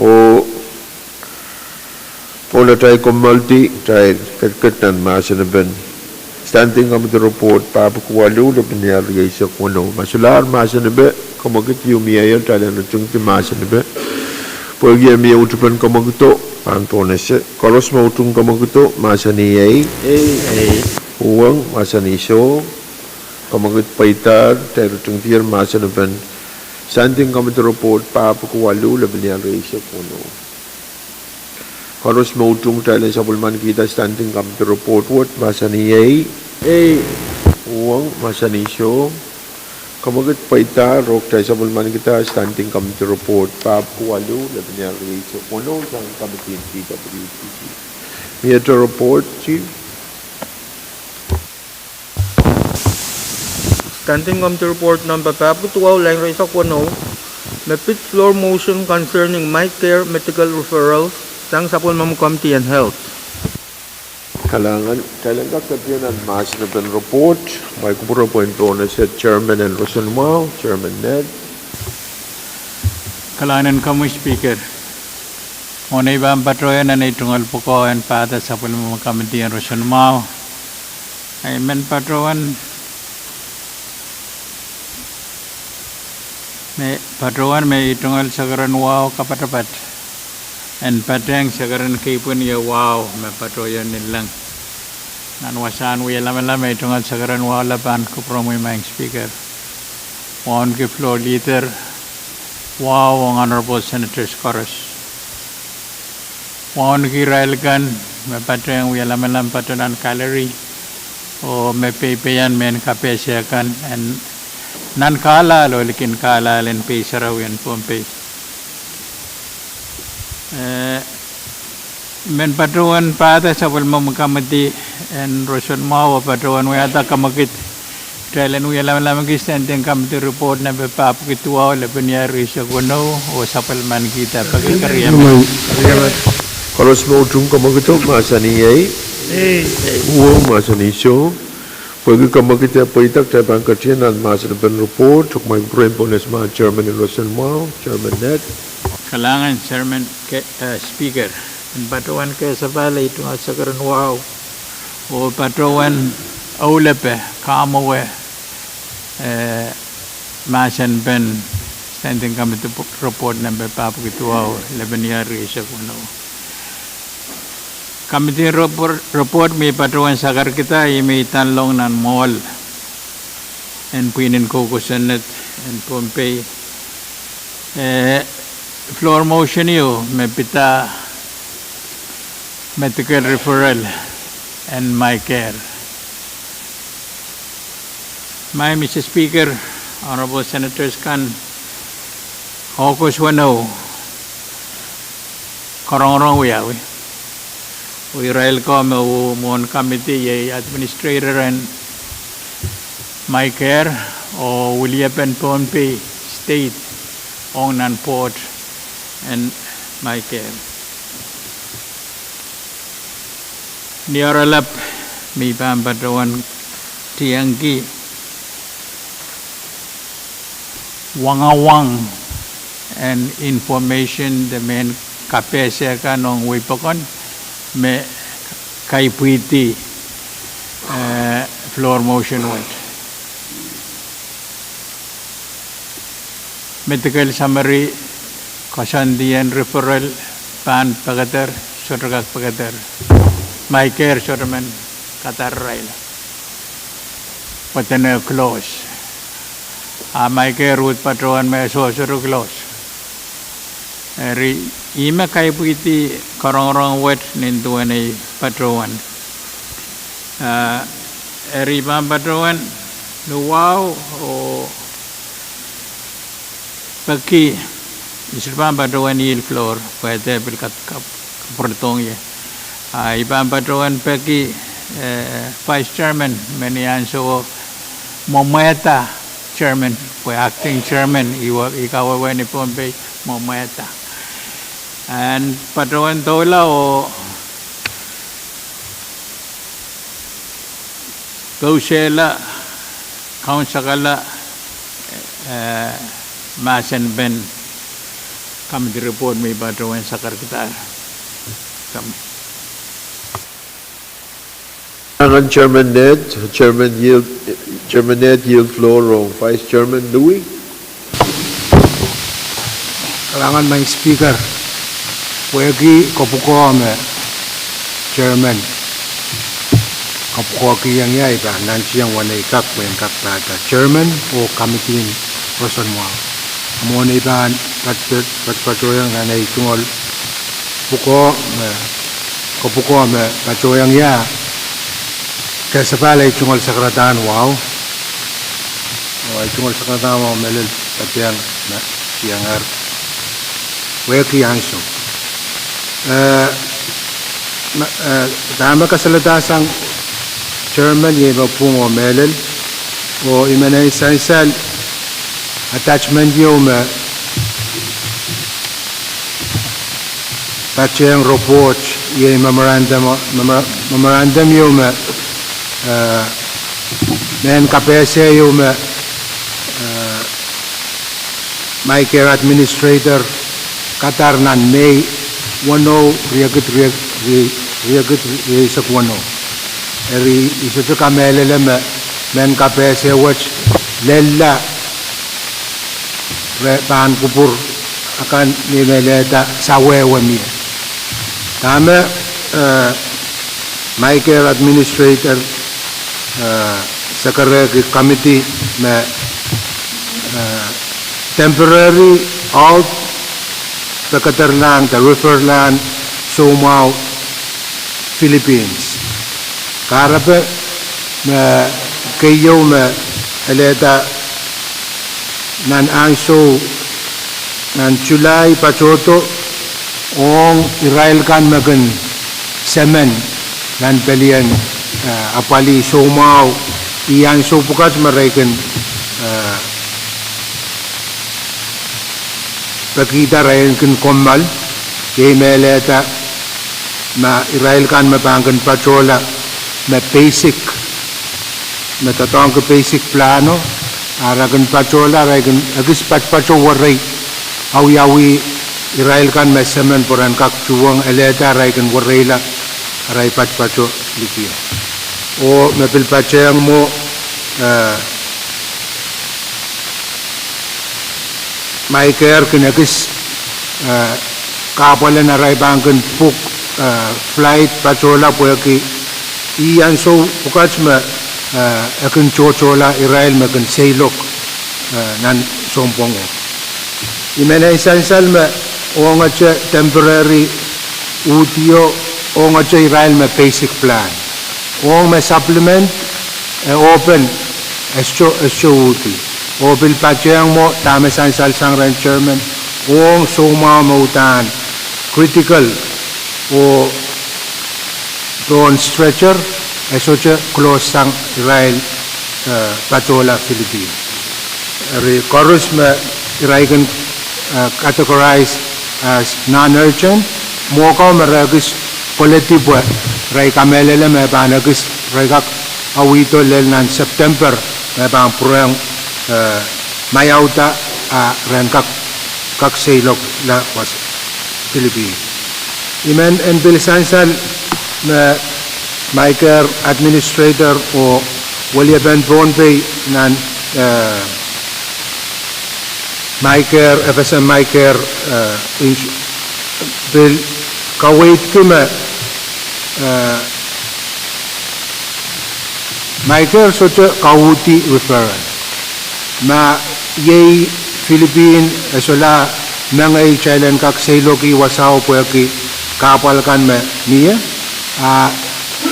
oh, oh atail kommoaldi, kitail ketiket nan mahsen en Standing Committee Report pahpwiki waluh, lepin iar rieisek weneu. Ma solahr mahsen en kommoaldi ieu mie, kitail en utung di mahsen en, pwehki mie utupen kommoaldo, pahn pohnese. Koaros me utung kommoaldo, mahsanih ei. Uhwong, mahsanih soh. Kommoaldi pweida, kitail utung dier mahsen en Standing Committee Report pahpwiki waluh, lepin iar rieisek weneu. Koaros me utung, kitail en sapwellimanikihda Standing Committee Report wet, mahsanih ei. Uhwong, mahsanih soh. Kommoaldi pweida, oh kitail sapwellimanikihda Standing Committee Report pahpwiki waluh, lepin iar rieisek weneu, sang committee en P W T C. Miehte report, Chief. Standing Committee Report nempe pahpwiki duwau, lain rieisek weneu, me pid floor motion concerning MyCare medical referrals sang sapwellimomwi Committee en Health. Kalahngan, kitail en kak ketin nan mahsen en report, mwahu kupwure pwehn pohnese Chairman en roson mwahu, Chairman Ned. Kalahngan en komwi Speaker. Mwohn ei pahn patohiong nan ei tungoal pwukoa en pahda sapwellimomwi Committee en roson mwahu, ei mehn patohwan me, patohwan me ei tungoal sekeren wahu kapatapat, en patehng sekeren kepwin ie wahu me patohiong ni leng. Nan wasahn wie lamalam, ei tungoal sekeren wahu, la pahn kupwuromwi Madam Speaker, wauneki floor leader wahu ong honorable senators koaros. Wauneki irail kan me patehng wie lamalam, patoh nan gallery, oh me peipeian mehn kapehse kan en nan Carlisle oh likin Carlisle en pei sarawi en Pohnpei. Eh, mehn patohwan pahda sapwellimomwi Committee en roson mwahu oh patohwan wiahda kommoaldi, kitail en wie lamalamki Standing Committee Report nempe pahpwiki duwau, lepin iar rieisek weneu, oh sapwellimanikihda peki kerieme. Koaros me utung kommoaldo, mahsanih ei. Uhwong, mahsanih soh. Pwehki kommoaldi pweida, kitail pahn ketin nan mahsen en report, oh mwahu kupwure pwehn pohnese Chairman en roson mwahu, Chairman Ned. Kalahngan Chairman, eh, Speaker. En patohwan kehlail ei tungoal sekeren wahu, oh patohwan aulepe kamwe, eh, mahsen en Standing Committee Report nempe pahpwiki duwau, lepin iar rieisek weneu. Committee report, report me patohwan sakarkihda, ih me I tanlong nan mwohl en pwihn en koukosonned en Pohnpei. Eh, floor motion ieu me pid medical referral en MyCare. Madam Speaker, honorable senators kan, August weneu, karongorong wiawi. Oh irail ko me mwohn committee iei administrator en MyCare oh wiliepen Pohnpei State ong nan board en MyCare. Ni oaralap me I pahn patohwan tiengki wangawang en information de mehn kapehse kan ong wehi pokon me kaipwihdi, eh, floor motion wet. Medical summary, koasoandi en referral pahn pekeder, sohte kak pekeder. MyCare sohte men kadar irail. Pwe dene close. A MyCare uhd patohwan me sohte close. Eri, ih me kaipwihdi karongorong wet nin duwen ei patohwan. Ah, eri I pahn patohwan luwau oh peki, I sohte pahn patohwan yield floor, pwe e pil kat-, kap-, kapwuredohng ie. Ah, I pahn patohwan peki, eh, Vice Chairman me ni ansouo mwomwehda Chairman, pwe acting Chairman, ih wa-, ih kawehwe ni Pohnpei, mwomwehda. En patohwan doula oh pousehla, kaunsakala, eh, Eh, mahsen pen committee report me I patohwan sakarkihda. Kam- Kalahngan Chairman Ned, Chairman yield, Chairman Ned yield floor rong Vice Chairman Louis. Kalahngan Madam Speaker, pwehki kopwukoa me Chairman kopwukoahkihong ie, I pahn nantihong weneu kak pwehn kak pahda Chairman oh committee roson mwahu. Mwohn ei pahn pat, pat, patpatohiong nan ei tungoal pwukoa me, kopwukoa me patohiong ie, kasapahl ei tungoal sakaradahn wahu. Oh ei tungoal sakaradahn wahu mehlel patohwan me, iang ar wehki ansou. Eh, ma, eh, dahme kasaledahsang Chairman iei me pwung oh mehlel, oh I men en sansal attachment ieu me patehng report iei memorandum, memora-, memorandum ieu me, eh, mehn kapehse ieu me, eh, MICARE Administrator kadar nan Mei weneu, riekid, riek-, rie-, riekid rieisek weneu. Eri I sohte kamehlele me mehn kapehse wet lella re pahn kupwur akan ni me lehda sawehwe mie. Dahme, eh, MICARE Administrator, eh, sakarehki committee me, eh, temporary, oh, pekederlahng de referlahng soumwahu Philippines. Kahrepe me keieu me elehda nan ansou, nan Sulai patohdo ong irail kan me kin semen nan pelien, eh, apwalih soumwahu, ih ansou pwukat me re kin, eh, pekihda re kin kommoal, iei me lehda ma irail kan me pahn kin patohla me basic, me doadoahngki basic plano, a re kin patohla, re kin ekis patopato werei, awiawih irail kan me semen pwe ren kak tuhwong, elehda re kin wereila arail patopato liki. Oh me pil patehng mwo, eh, MICARE kin ekis, eh, kahpwal en arail pahn kin book, eh, flight patohla pwehki ih ansou pwukat me, eh, e kin tohtohla irail me kin seiloak, eh, nan sounpwongo. I men en sansal me ongete temporary uhdioh, ongete irail me basic plan. Ong me supplement, e open, e sohte, e sohte uhdi. Oh pil patehng mwo dahme sansalsang rehn Chairman, ong soumwahu me uhdahn critical oh pohn stretcher, e sohte close sang irail, eh, patohla Philippines. Eri koaros me irail kin, eh, categorize as non-urgent, mwo ko me re ekis koledi pwe re kamehlele me pahn ekis, re kak awihdo lel nan September me pahn pwurehng, eh, maiauda, a ren kak, kak seiloakla wasa Philippines. I men en pil sansal me MICARE Administrator oh weliepen Pohnpei nan, eh, MICARE, FSM MICARE, eh, ins-, pil kaweidki me, eh, MICARE sohte kauhdi referral. Ma iei Philippines e solahr mengei kitail en kak seiloaki wasao pwehki kahpwal kan me mie, a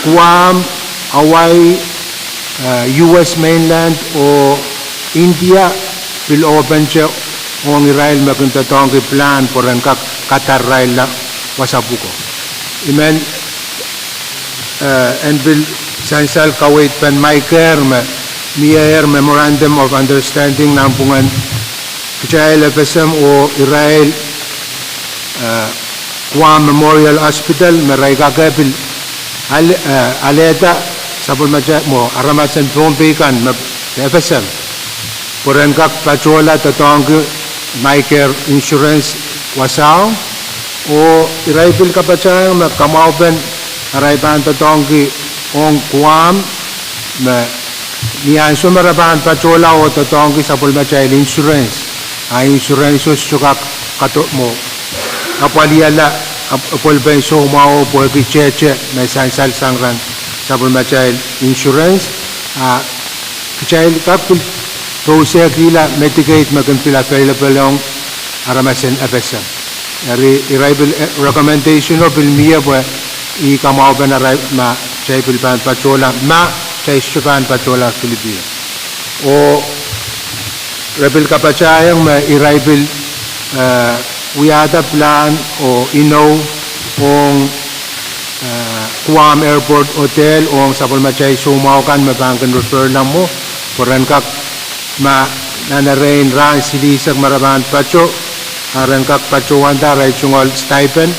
Guam, Hawaii, eh, US mainland oh India pil open te ong irail me kin doadoahngki plan pwe ren kak kadar irailla wasa pwuko. I men, eh, en pil sansal kaweid pen MICARE me miehier Memorandum of Understanding nanpwungen kitail FSM oh irail, eh, Guam Memorial Hospital me irail kak pil ale-, eh, alehda sapwellimatail mwo aramas en Pohnpei kan me FSM pwe ren kak patohla doadoahngki MICARE insurance wasao, oh irail pil kapatahiong me kamwahupen arail pahn doadoahngki ong Guam, me ni ansou me re pahn patohla oh doadoahngki sapwellimatail insurance, a insurance o sohte kak kado mwo apwalihala epwelpen soumwahu o pwehki tehte me sansal sang rehn sapwellimatail insurance. A kitail kak pil pousehkihla Medicaid me kin pil available ong aramas en FSM. Eri irail pil, eh, recommendation o pil mie pwe ih kamwahupen arail ma kitail pil pahn patohla, ma kitail sohte pahn patohla Filipin. Oh re pil kapatahiong me irail pil, eh, wiahda pilahn oh inou ong, eh, Guam Airport Hotel ong sapwellimatail soumwahu kan me pahn kin referla mwo, pwe ren kak, ma nan erein rahn silihsek me re pahn pato, a ren kak patohwanda arail tungoal stipend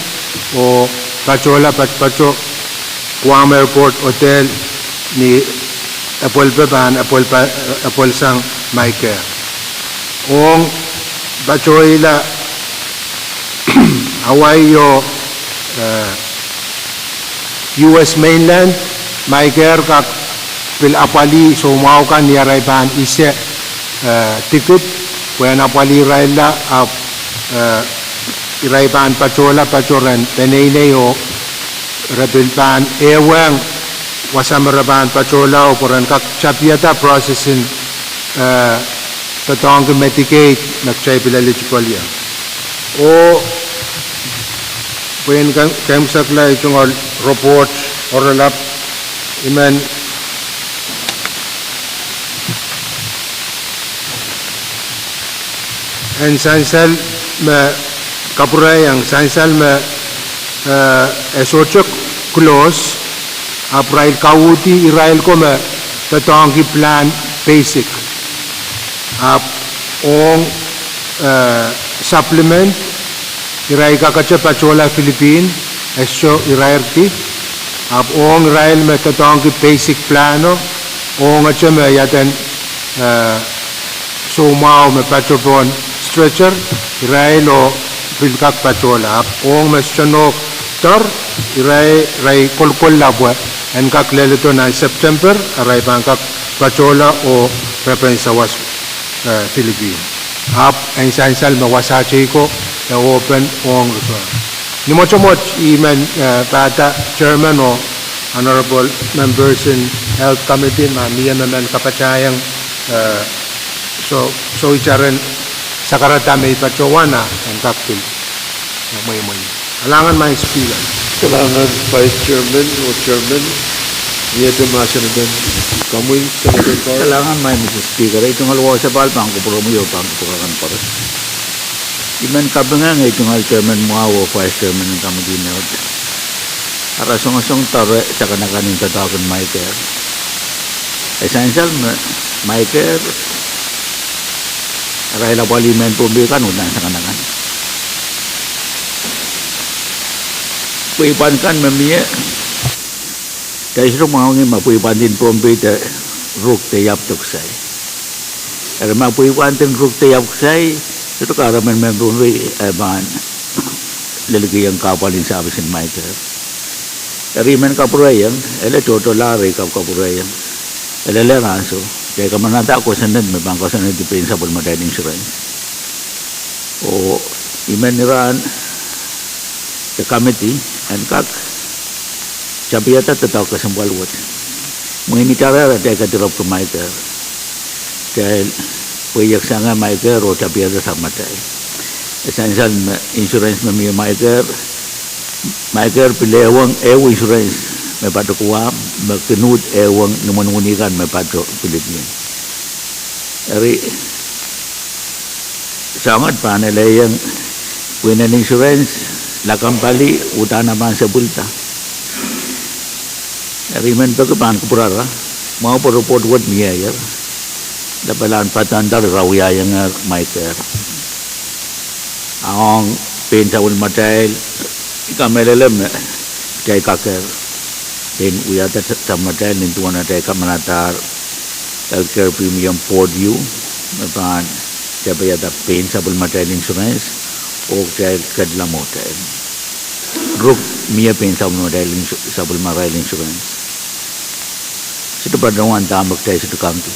oh patohla patopato Guam Airport Hotel ni epwelpe pahn epwel, epwelsang MICARE. Ong patohla Hawaii oh, eh, US mainland, MICARE kak pil apwalih soumwahu kan ni arail pahn ise, eh, ticket, pwe en apwalih irailla, ahpw, eh, irail pahn patohla pato ren peneinei oh re pil pahn ehuong wasa me re pahn patohla oh pwe ren kak tapihada process en, eh, doadoahngki Medicaid me kitail pil eligible ie. Oh pwe en kaimwisekla ei tungoal report oaralap, I men en sansal me kapwurehiong, sansal me, eh, e sohte close, ahpw irail kauhdi irail ko me doadoahngki plan basic. Ahpw ong, eh, supplement, irail kakete patohla Filipin, e soh irairki, ahpw ong irail me doadoahngki basic plan o, ongete me iaden, eh, soumwahu me pato pohn stretcher, irail o pil kak patohla. Ahpw ong me sohte nohk doar, irail, irail kolkolla pwe en kak leledo nan September, arail pahn kak patohla oh repen sawas, eh, Filipin. Ahpw en sansal me wasa tei ko e open ong referral. Ni mwotomwot I men, eh, pahda chairman oh honorable members en Health Committee ma mie me men kapatahiong, eh, soh, soh iteren sakarada me I patohwan a en kak pil, eh, mweimwei. Kalahngan Madam Speaker. Kalahngan Vice Chairman oh Chairman, mie te mahsen en komwi, Senator Carl. Kalahngan Madam Speaker, ei tungoal wasa pahn kupwuromwi oh pahn kupwur akan koaros. I men kapingahng ei tungoal Chairman mwahu oh Vice Chairman en committee me wet. Ara songosong doare sakanakan en doadoahk en MICARE. E sansal me MICARE, arail apwalih mehn Pohnpei kan uhdahn sakanakan. Pweipwand kan me mie, kitail sohte mwahuki ma pweipwandin Pohnpei de ruk de iap de kisai. Eri ma pweipwandin ruk de iap kisai, sohte kahrepen mehn Pohnpei e pahn lelkihong kahpwal en service en MICARE. Eri I men kapwurehiong, ele tohtohlahr ei kapwkapwurehiong. Ele lel ansou, kitail kamanada kosonned me pahn koasoanehdi pein sapwellimatail insurance. Oh I men irahn de committee en kak tapihada doadoahk kesempwal wet. Mwein ih tare atail kadirepwki MICARE. Kitail pweieksang MICARE oh tapihada sapwellimatail. E sansal me insurance me mie MICARE, MICARE pil ehuong ehu insurance me pato Guam, me kin uhd ehuong ni mwenuhni kan me pato Filipin. Eri soangen pahn elehiong pwihnen insurance, lakapw pali uhdahn a pahn sapwellida. Eri I men peki pahn kupwurara, mwahu pwe report wet mieier, lapalahn patehng doar ira wiahiong MICARE. A ong pein sapwellimatail, I kamehlele me kitail kakehr pein wiahda sapwellimatail nin duwen atail kamanadahr healthcare premium board ieu. me pahn tapihada pein sapwellimatail insurance, oh kitail kedla mwohtail. Ruk mie pein sapwellimatail insu-, sapwellimatail insurance. Sohte patohwan dahme kitail sohte kangki.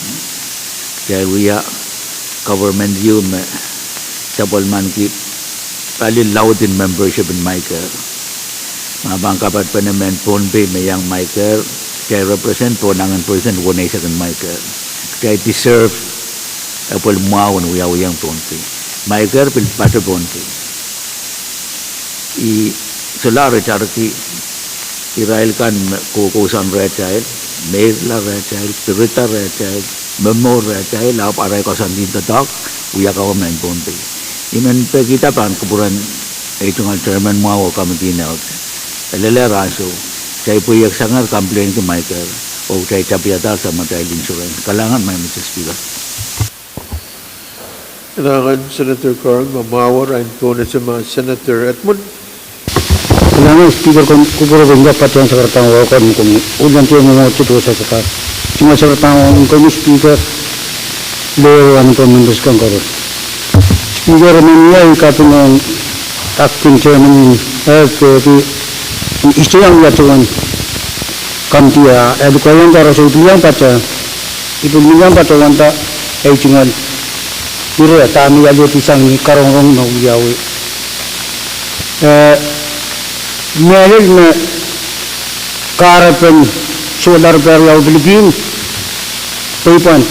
Kitail wia government ieu me sapwellimaniki pali laud en membership en MICARE. Ma pahn kapat pene mehn Pohnpei me iang MICARE, kitail represent pohn nangen percent weneisek en MICARE. Kitail deserve epwel mwahu en wiawiong Pohnpei. MICARE pil pato Pohnpei. I solahr itarki irail kan me koukousoan rehtail, meirla rehtail, pirida rehtail, momour rehtail, ahpw arail koasoandi doadoahk wia kawehwe mehn Pohnpei. I men pekihda pahn kupwuren ei tungoal chairman mwahu oh committee en health. E lelehr ansou, kitail pweiek sangehr complainki MICARE, oh kitail tapihada sapwellimatail insurance. Kalahngan, Madam Speaker. Kalahngan Senator Curran, ma mwahu arail pohnese ma Senator Edmund. Kalahngan Speaker, komw kupwure pwe I pahn patehng sakaradahn wahu kan me komw ulahng mwomwohdiso sehse kan. Tungoal sakaradahn wahu kan, Speaker, lewe wahu kan, members kan koaros. Speaker, me mie I kaping ong acting chairman en health pwehki I sohte iang wia duwen committee a e lukehiong koaros, I pil iang patohwan, I pil iang patohwanda ei tungoal ire dahme I alehdi sang ni karongorong me wiawi. Eh, mehlel me kahrepen solar pariau Pilipin, pweipwand,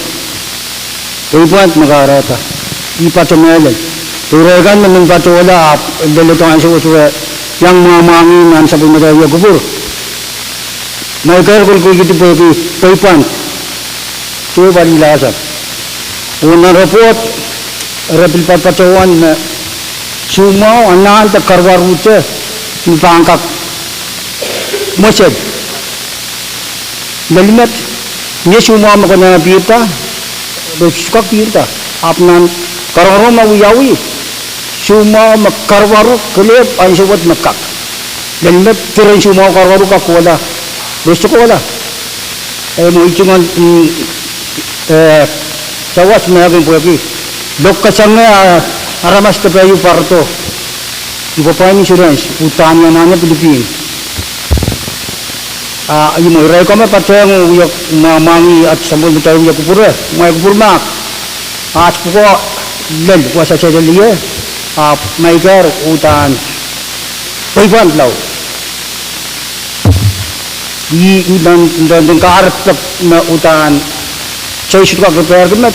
pweipwand me kahrehda. I pato mehlel. Pwe irail kan me men patohla ahpw leledohng ansou wet re iang mwamwangih nan sapwellimatail wia kupwur. MICARE kolkolkihdi pwehki pweipwand. Duwe pali lahsang. Oh nan report, re pil patohwan me soumwahu anahn de karuwaru te me pahn kak mwesel. Lel met, mie soumwahu me konehng pihrda, re sohte kak pihrda. Ahpw nan karongorong me wiawi, soumwahu me karuwaru kelehpw ansou wet me kak. Lel met, diren soumwahu karuwaru kak kohla, re sohte kohla. Eh, mwein I tungoal, mm, eh, sawas me kin pwehki lokasang, eh, aramas depe ieu pwarodo. I pahn insurance, uhdahn iang anahne Pilipin. Ah, I mwo irail ko me patehng oh wia mwamwangih at sapwellimatail wia kupwure, mwail kupwur mahk. At pwukoa lel, wasa sehse lel ie, ahpw MICARE uhdahn pweipwand laud. I, I nan, nan, nan kahrepen me uhdahn kitail sohte kak repairki met,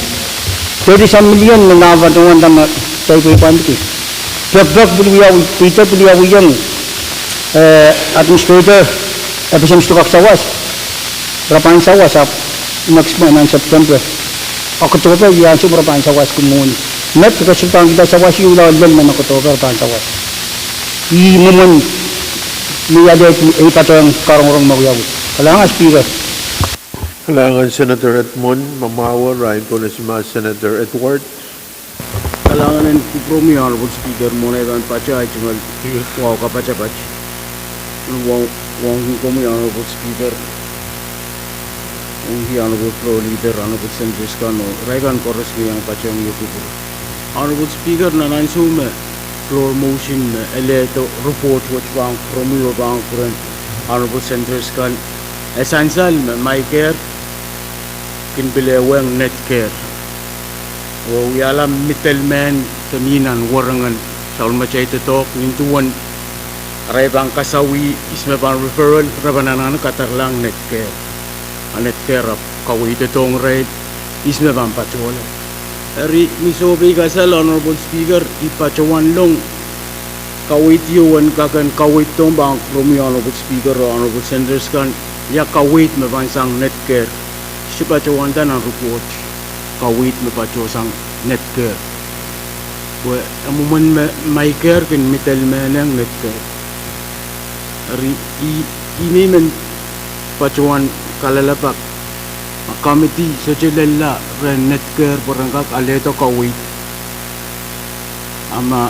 thirty some million me nah patohwanda me kitail pweipwandki. Pekpek pil wiawi, Peter pil wiawi iang, eh, administrator, eh, pil sohte kak sawas. Re pahn sawas ahpw next month nan September, October, iei ansou me re pahn sawaski mwohni. Met, ke sohte pahn kihda sawas ieu lao lel nan October pahn sawas. I mwomwen me I alehdi ei patohwan karongorong me wiawi. Kalahngan Speaker. Kalahngan Senator Edmund, ma mwahu arail pohnese ma Senator Edward. Kalahngan en kupwuromwi Honorable Speaker, mwohn ei pahn patohwan tungoal wahu kapatapat. Wahu, wahu en komwi Honorable Speaker. Wahu en Honorable Floor Leader, Honorable Senators kan, oh irail kan koaros me iang patehng wia kupwur. Honorable Speaker, nan ansou me floor motion me elehdo report wet pahn kupwuromwi oh pahn kupwuren Honorable Senators kan, e sansal me MICARE kin pil ehuong NETCARE. Oh wiahla middleman de mi nan werengen sapwellimatail doadoahk, nin duwen arail pahn kasawih ihs me pahn referral, re pahn anahne kadaralahng NETCARE. A NETCARE ahpw kaweidohng irail ihs me pahn patohla. Eri ni sohpei kasal Honorable Speaker, I patohwan long kaweid ieu en kak en kaweidohng pahn kupwuromwi Honorable Speaker oh Honorable Senators kan, ia kaweid me pahn sang NETCARE. Sohte patohwanda nan report kaweid me patohsang NETCARE. Pwe e mwomwen me MICARE kin middleman ong NETCARE. Eri I, I men patohwan kalelapak, ma committee sohte lella rehn NETCARE pwe ren kak alehdo kaweid, a ma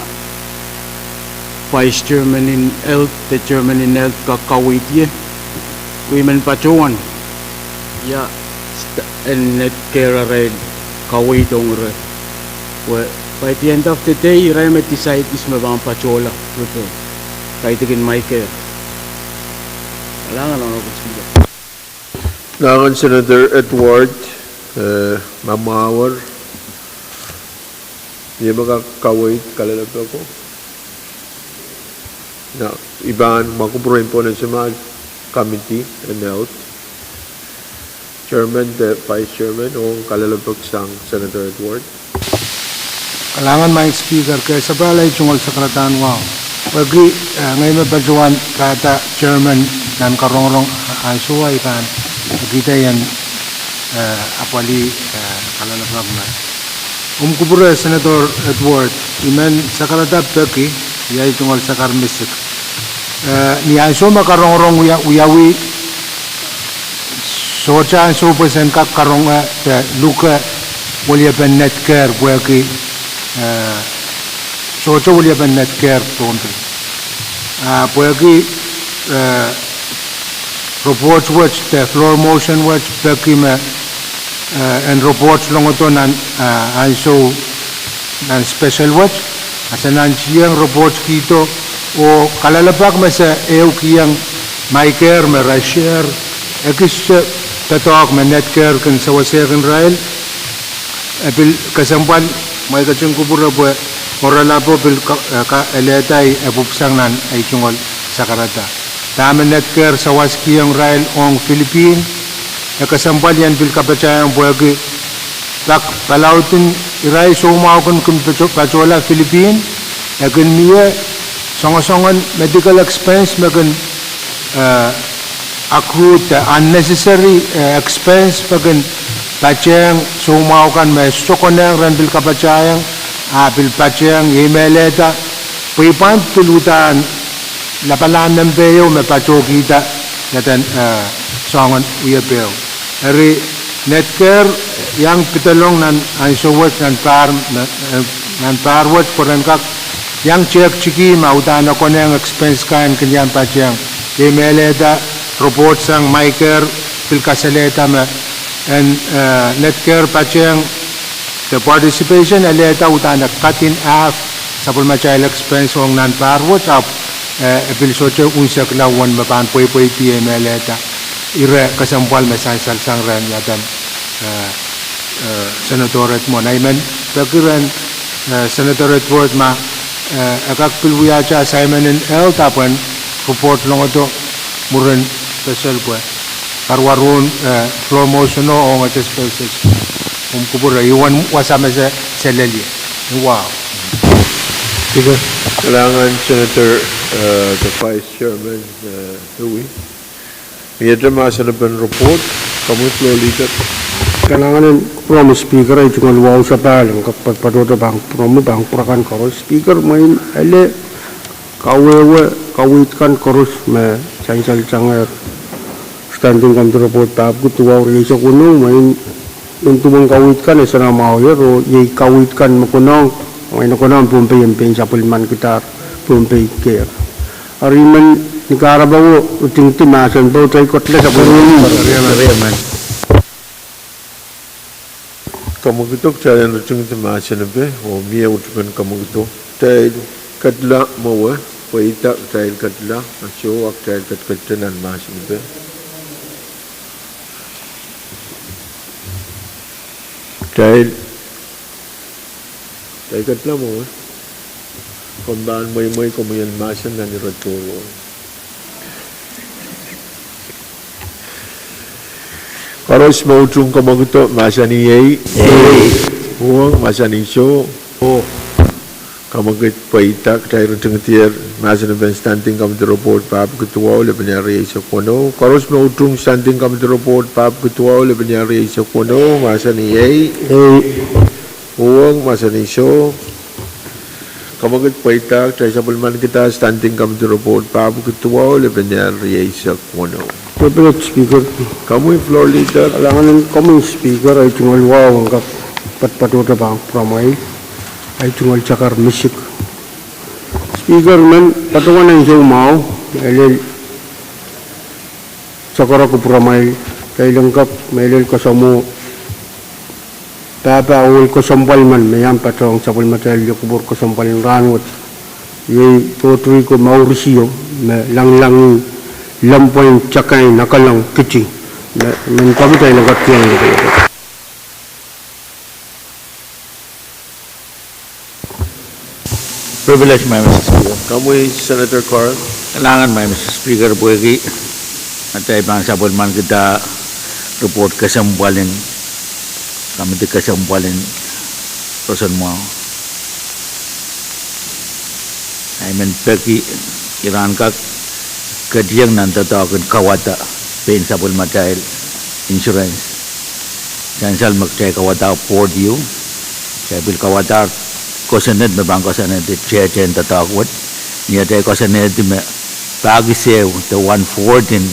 Vice Chairman en Health de Chairman en Health kak kaweid ie, pwe I men patohwan ia st-, en NETCARE arail kaweidohng ire. Pwe by the end of the day, irail me decides me pahn patohla report. Kaidehkin Mike. Kalahngan Honorable Speaker. Kalahngan Senator Edward, eh, ma mwahuer. Ie me kak kaweid kalelapak ko. Na, I pahn mwakupwure pohn esemuhl committee en health. Chairman de Vice Chairman, ong kalelapak sang Senator Edward. Kalahngan Madam Speaker, ke sapahl ei tungoal sakarada wahu. Pwehki, eh, ngehi me patohwan pahda chairman nan karongorong ansou, I pahn kihda ien, eh, apwalih, eh, kalelapak me omw kupwure Senator Edward, I men sakarada peki, iei tungoal sakar misik. Eh, ni ansou me karongorong wia, wiawi, sohte ansou pwe sen kak karonge de luke weliepen Netcare pwehki, eh, sohte weliepen Netcare Pohnpei. Ah, pwehki, eh, report wet de floor motion wet peki me, eh, en report longodo nan, eh, ansou nan special wet, a se nantihong report kihdo, oh kalelapak me se ehu kihong Mike me re share ekiste doadoahk me Netcare kin sewesehkin irail. E pil kesempwal, mwein ketin kupwure pwe Oralapo pil ka, eh, ka elehda ei epwupwsang nan ei tungoal sakarada. Dahme Netcare sawaskihong irail ong Philippine, e kesempwal ien pil kapatahiong pwehki pak palaudin irail soumwahu kan kin pato, patohla Philippine, e kin mie songosongen medical expense me kin, eh, accrued de unnecessary, eh, expense me kin patehng soumwahu kan me sohte konehng ren pil kapatahiong, a pil patehng, iei me lehda, pwe I pahn pil uhdahn lapalahn nempe ieu me patohkihda, ia eden, eh, soangen wie peho. Eri Netcare iang pedolong nan ansou wet nan pahr, eh, nan pahr wet pwe ren kak iang tehk tiki ma uhdahn e konehng expense kan kin iang patehng. Iei me lehda report sang Mike pil kasalehda me en, eh, Netcare patehng de participation e lehda uhdahn e cut in half sapwellimatail expense ong nan pahr wet ahpw, eh, e pil sohte unsekla uwen me pahn pweipweidi, iei me lehda ire kesempwal me sansal sang rehn ia eden, eh, eh, Senator Edmond. I men peki rehn, eh, Senator Edward ma, eh, e kak pil wiahte assignment en health ahpw en report longodo mwurin special pwe karuwaruhn, eh, floor motion o ongete special. Omw kupwure, I uwen wasa me se selel ie. Ni wahu. Speaker. Kalahngan Senator, eh, de Vice Chairman, eh, Louis. Miehte mahsen en report, komwi Floor Leader. Kalahngan en kupwuromwi Speaker, ei tungoal wahu sapahl en kak patohdo pahn kupwuromwi, pahn kupwur akan koaros. Speaker, mwein ele kawehwe kaweid kan koaros me sansal sangehr Standing Committee Report pahpwiki duwau rieisek weneu, mwein nin duwen kaweid kan e sona mwahuier oh iei kaweid kan me konehng, mwein e konehng Pohnpei en pein sapwellimankidahr Pohnpei Care. Eri I men ni kahrepe ritingdi mahsen pwe kitail ketla sapwellime. Kamwekid, kitail en ritingdi mahsen pwe, oh mie utupen kamwekid. Kitail ketla mwowe, pweida kitail ketla, a soh, a kitail ketiket nan mahsen pwe. Kitail, kitail ketla mwowe. Komw pahn mweimwei komwi en mahsen nan ire tohrohr. Koaros me utung kamwekido, mahsanih iei. Iei. Uhwong, mahsanih soh. Soh. Kamwekid, pweida, kitail ritingdier mahsen en Standing Committee Report pahpwiki duwau, lepenia rieisek weneu. Koaros me utung Standing Committee Report pahpwiki duwau, lepenia rieisek weneu, mahsanih iei. Iei. Uhwong, mahsanih soh. Kamwekid, pweida, kitail sapwellimankidahr Standing Committee Report pahpwiki duwau, lepenia rieisek weneu. Pwehpwehk Speaker. Komwi Floor Leader. Kalahngan en komwi Speaker, ei tungoal wahu en kak patohdo pahn kupwuramwail, ei tungoal sakar misik. Speaker, men patohwan ansou mwahu, mehlel sakar kupwuramwail, kitail en kak mehlel kasamwo Pahpa, ohl kesempwal men me iang patohng sapwellimatail iokupwur kesempwal en rahnwet, iei Rodrigo Maurizio, me lengilengih lempwon takain Akalong Kiti, me, men komitail en kak iang Privilege, Madam Speaker. Komwi Senator Carl. Kalahngan, Madam Speaker, pwehki atail pahn sapwellimanikihda report kesempwal en, komiti kesempwal en roson mwahu. I men peki iren kak ketieng nan doadoahk en kauwada pein sapwellimatail insurance. Sansal me kitail kauwada board ieu, kitail pil kauwada kosonned me pahn koasoanehdi tehtehn doadoahk wet. Ni atail koasoanehdi me pahkis ehu de one fourth en,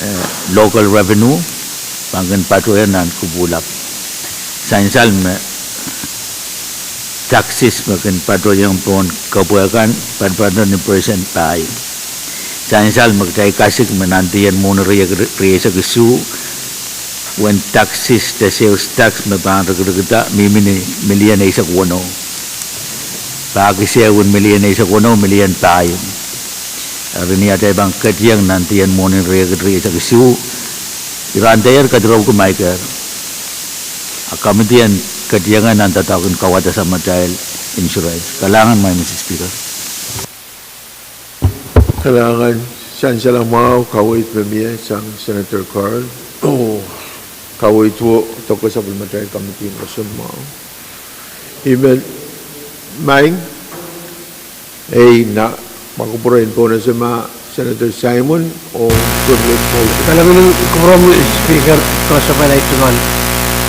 eh, local revenue pahn kin patohieng nan kupwulap. Sansal me taxes me kin patohieng pohn kepwe kan patopato ni percent pahieu. Sansal me kitail kasik me nan dien mwohni riekid rieisek isuh, uwen taxes de sales tax me pahn rikirikida mihmi ni million eisek weneu. Pahkis ehu en million eisek weneu, million pahieu. Eri ni atail pahn ketieng nan dien mwohni riekid rieisek isuh, iren dehr kedirepwki meiker. A komiti en ketieng nan doadoahk en kauwada sapwellimatail insurance. Kalahngan, Madam Speaker. Kalahngan, sansal mwahu, kaweid me mie sang Senator Carl. Oh, kaweid wo doke sapwellimatail komiti en roson mwahu. I men maing, ei, na, ma kupwuren pohnese ma Senator Simon, oh, privilege motion. Kalahngan kupwuromwi Speaker, koasoapail tungoal,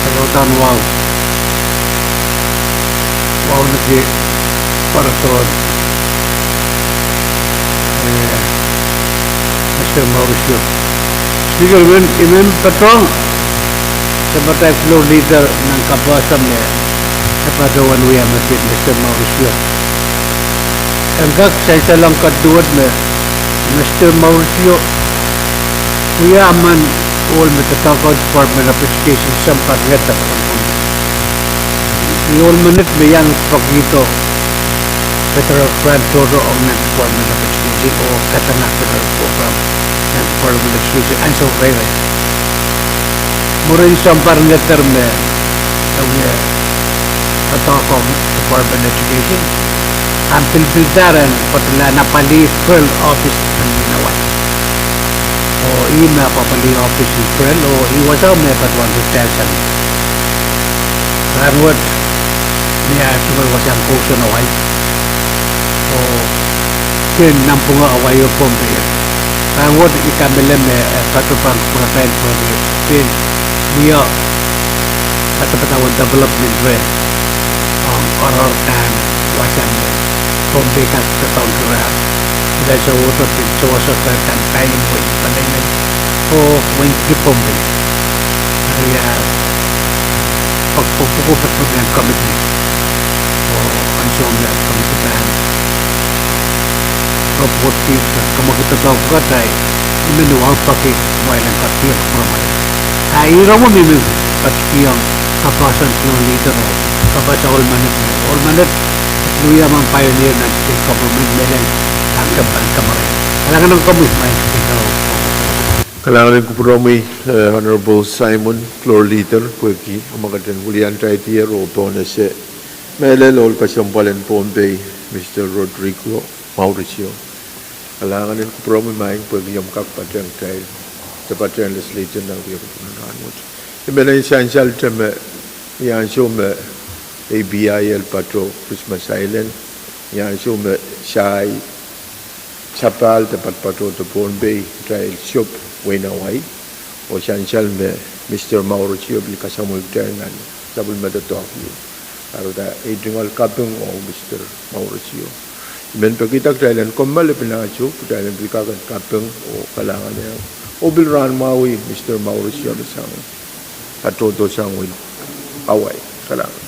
kalahngan wahu. Wauneki patohwan, eh, Mister Maurizio. Speaker, I men, I men patohng sapwellimatail floor leader nan kapehse me e patohwan wia me pid Mister Maurizio. En kak sansalong kaduwet me Mister Maurizio wia emen ohl me doadoahk Department of Education sounpar ngeder. Ih ohl menet me iang pekihdo federal grant tohto ong nan Department of Education oh kadanga federal program nan Department of Education ansou rehrail. Mwurin sounpar ngeder me e wia doadoahk ong Department of Education, ahn pilipildahr en patohla nan apwalih Pearl office nan wehin Hawaii. Oh ih me apwalih office en Pearl, oh ih wasao me e patohwan retire sang. Rahnwet, ni ah tungoal wasahn kousoan Hawaii, oh kin nanpwungara Hawaii oh Pohnpei. Rahnwet I kamehlele me, eh, patohwan pwurehng Pohnpei, pil mie padapadahn development rehn, um, oaroahr kan wasa me Pohnpei kak doadoahngki reh. Ih ansou wet pil sewese reh kan pahieu wehin Penang oh wehin Pohnpei. Eri, ah, pwukoa pwukoa pwukoa nan komiti. Oh ansou me komiti pahn report kis me kamwekid doadoahk pwukat, I men wauneki pwehki mwail en kak kihong kupwuromwi. Ah, ih rong me I men kak kihong kapehsen floor leader oh kapehse ohl menet, ohl menet me wia emen pioneer nan state government, mehlel nan kempen kamarain. Kalahngan ong komwi, Madam Speaker. Kalahngan en kupwuromwi, eh, Honorable Simon, floor leader, pwehki omw kak weliantail dier oh pohnese mehlel ohl kesempwal en Pohnpei, Mister Rodrigo Maurizio. Kalahngan en kupwuromwi maing pwehki omw kak patehng kitail, de patehng legislature nan wia kupwuren rahnwet. I men en sansalte me, ih ansou me A B I-el patoh Christmas Island, ih ansou me sahi sapahl de patopato de Pohnpei, kitail sop wehin Hawaii, oh sansal me Mister Maurizio pil kasamwoh kitail nan sapwellime doadoahk ieu. Eri da ei tungoal kaping ong Mister Maurizio. I men pekihda kitail en kommoal epinahso, kitail en pil kak en kaping oh kalahngan, oh pil rahn mwahu Mister Maurizio me sang, katohdo sang wehin Hawaii. Kalahngan.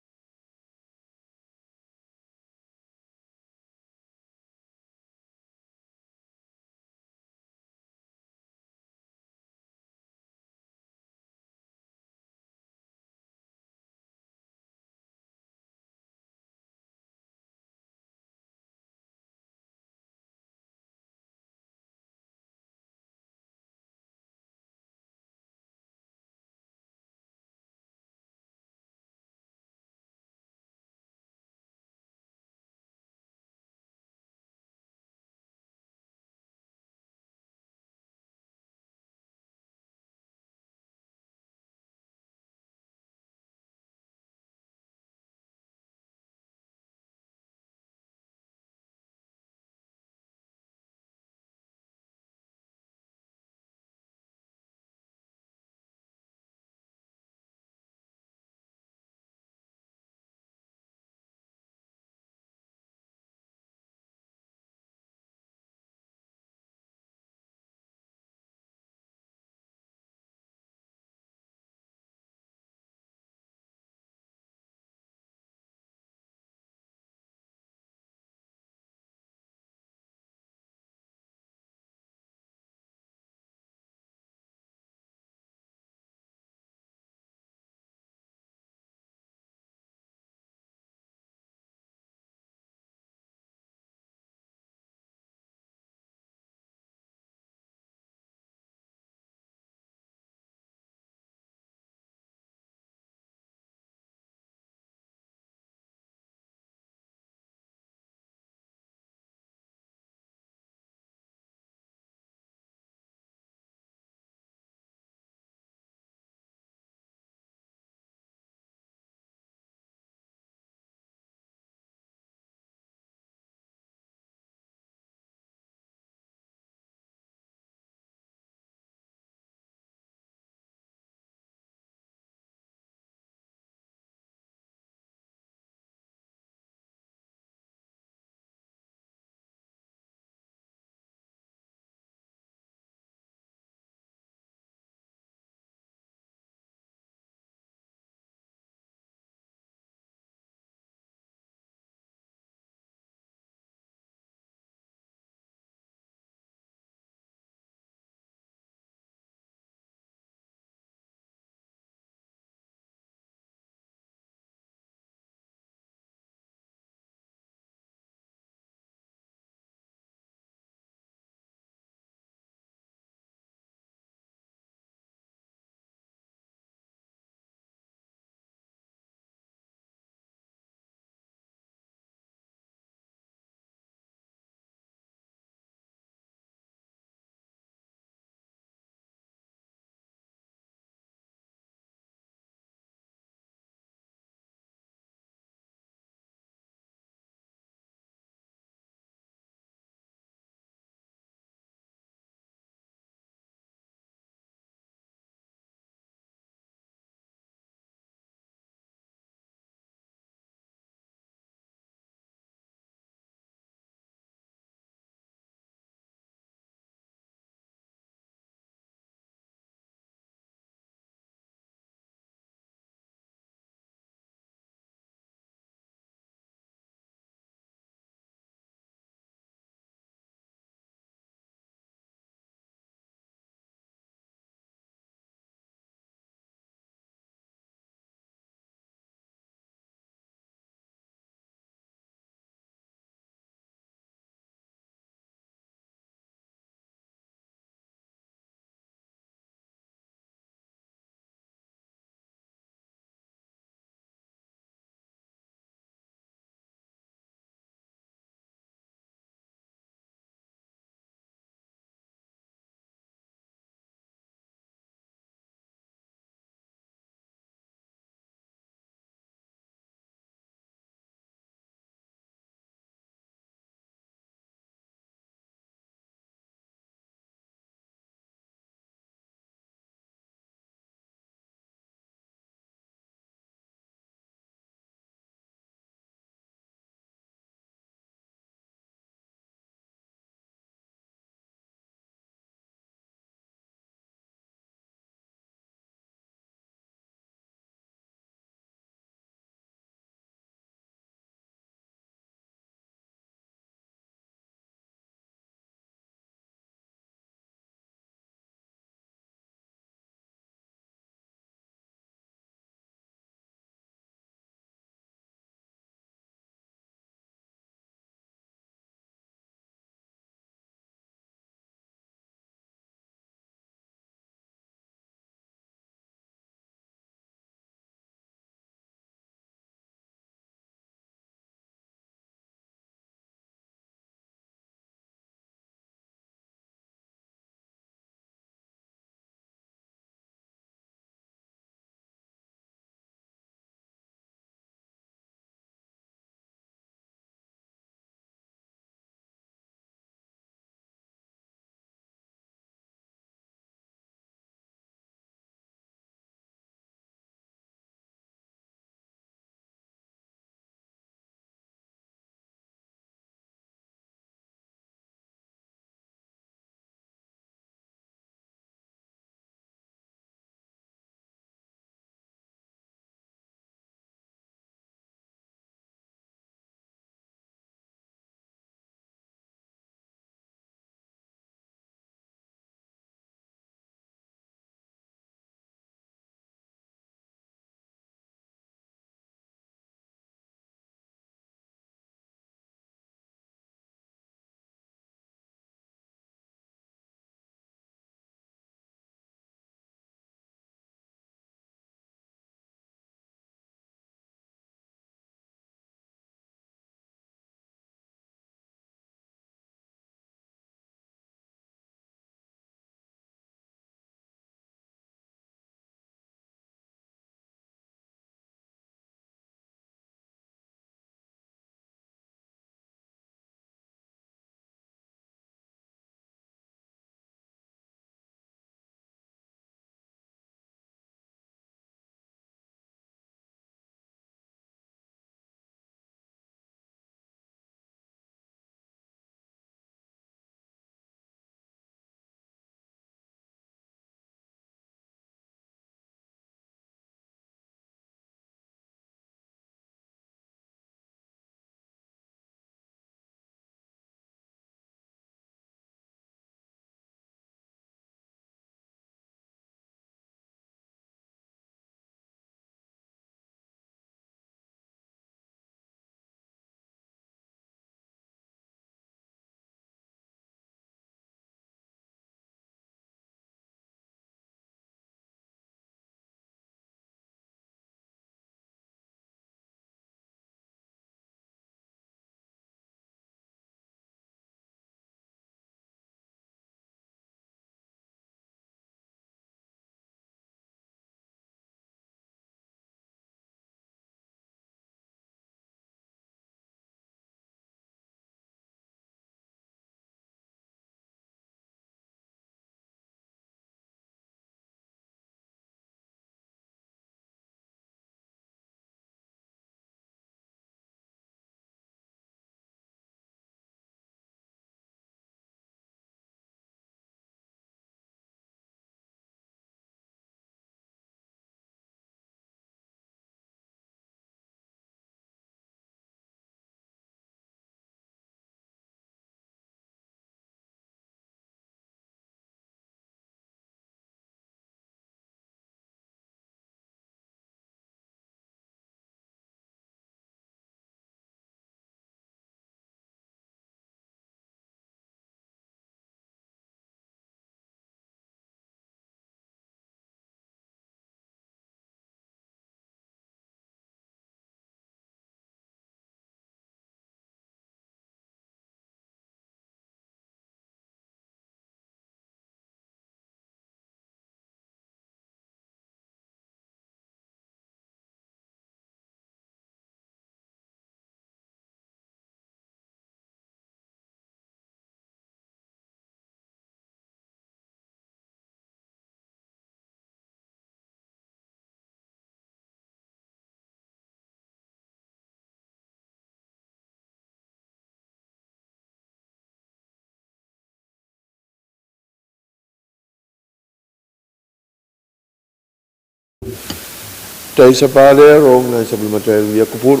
Kitail sapahl ehr ong nan sapwellimatail wia kupwur,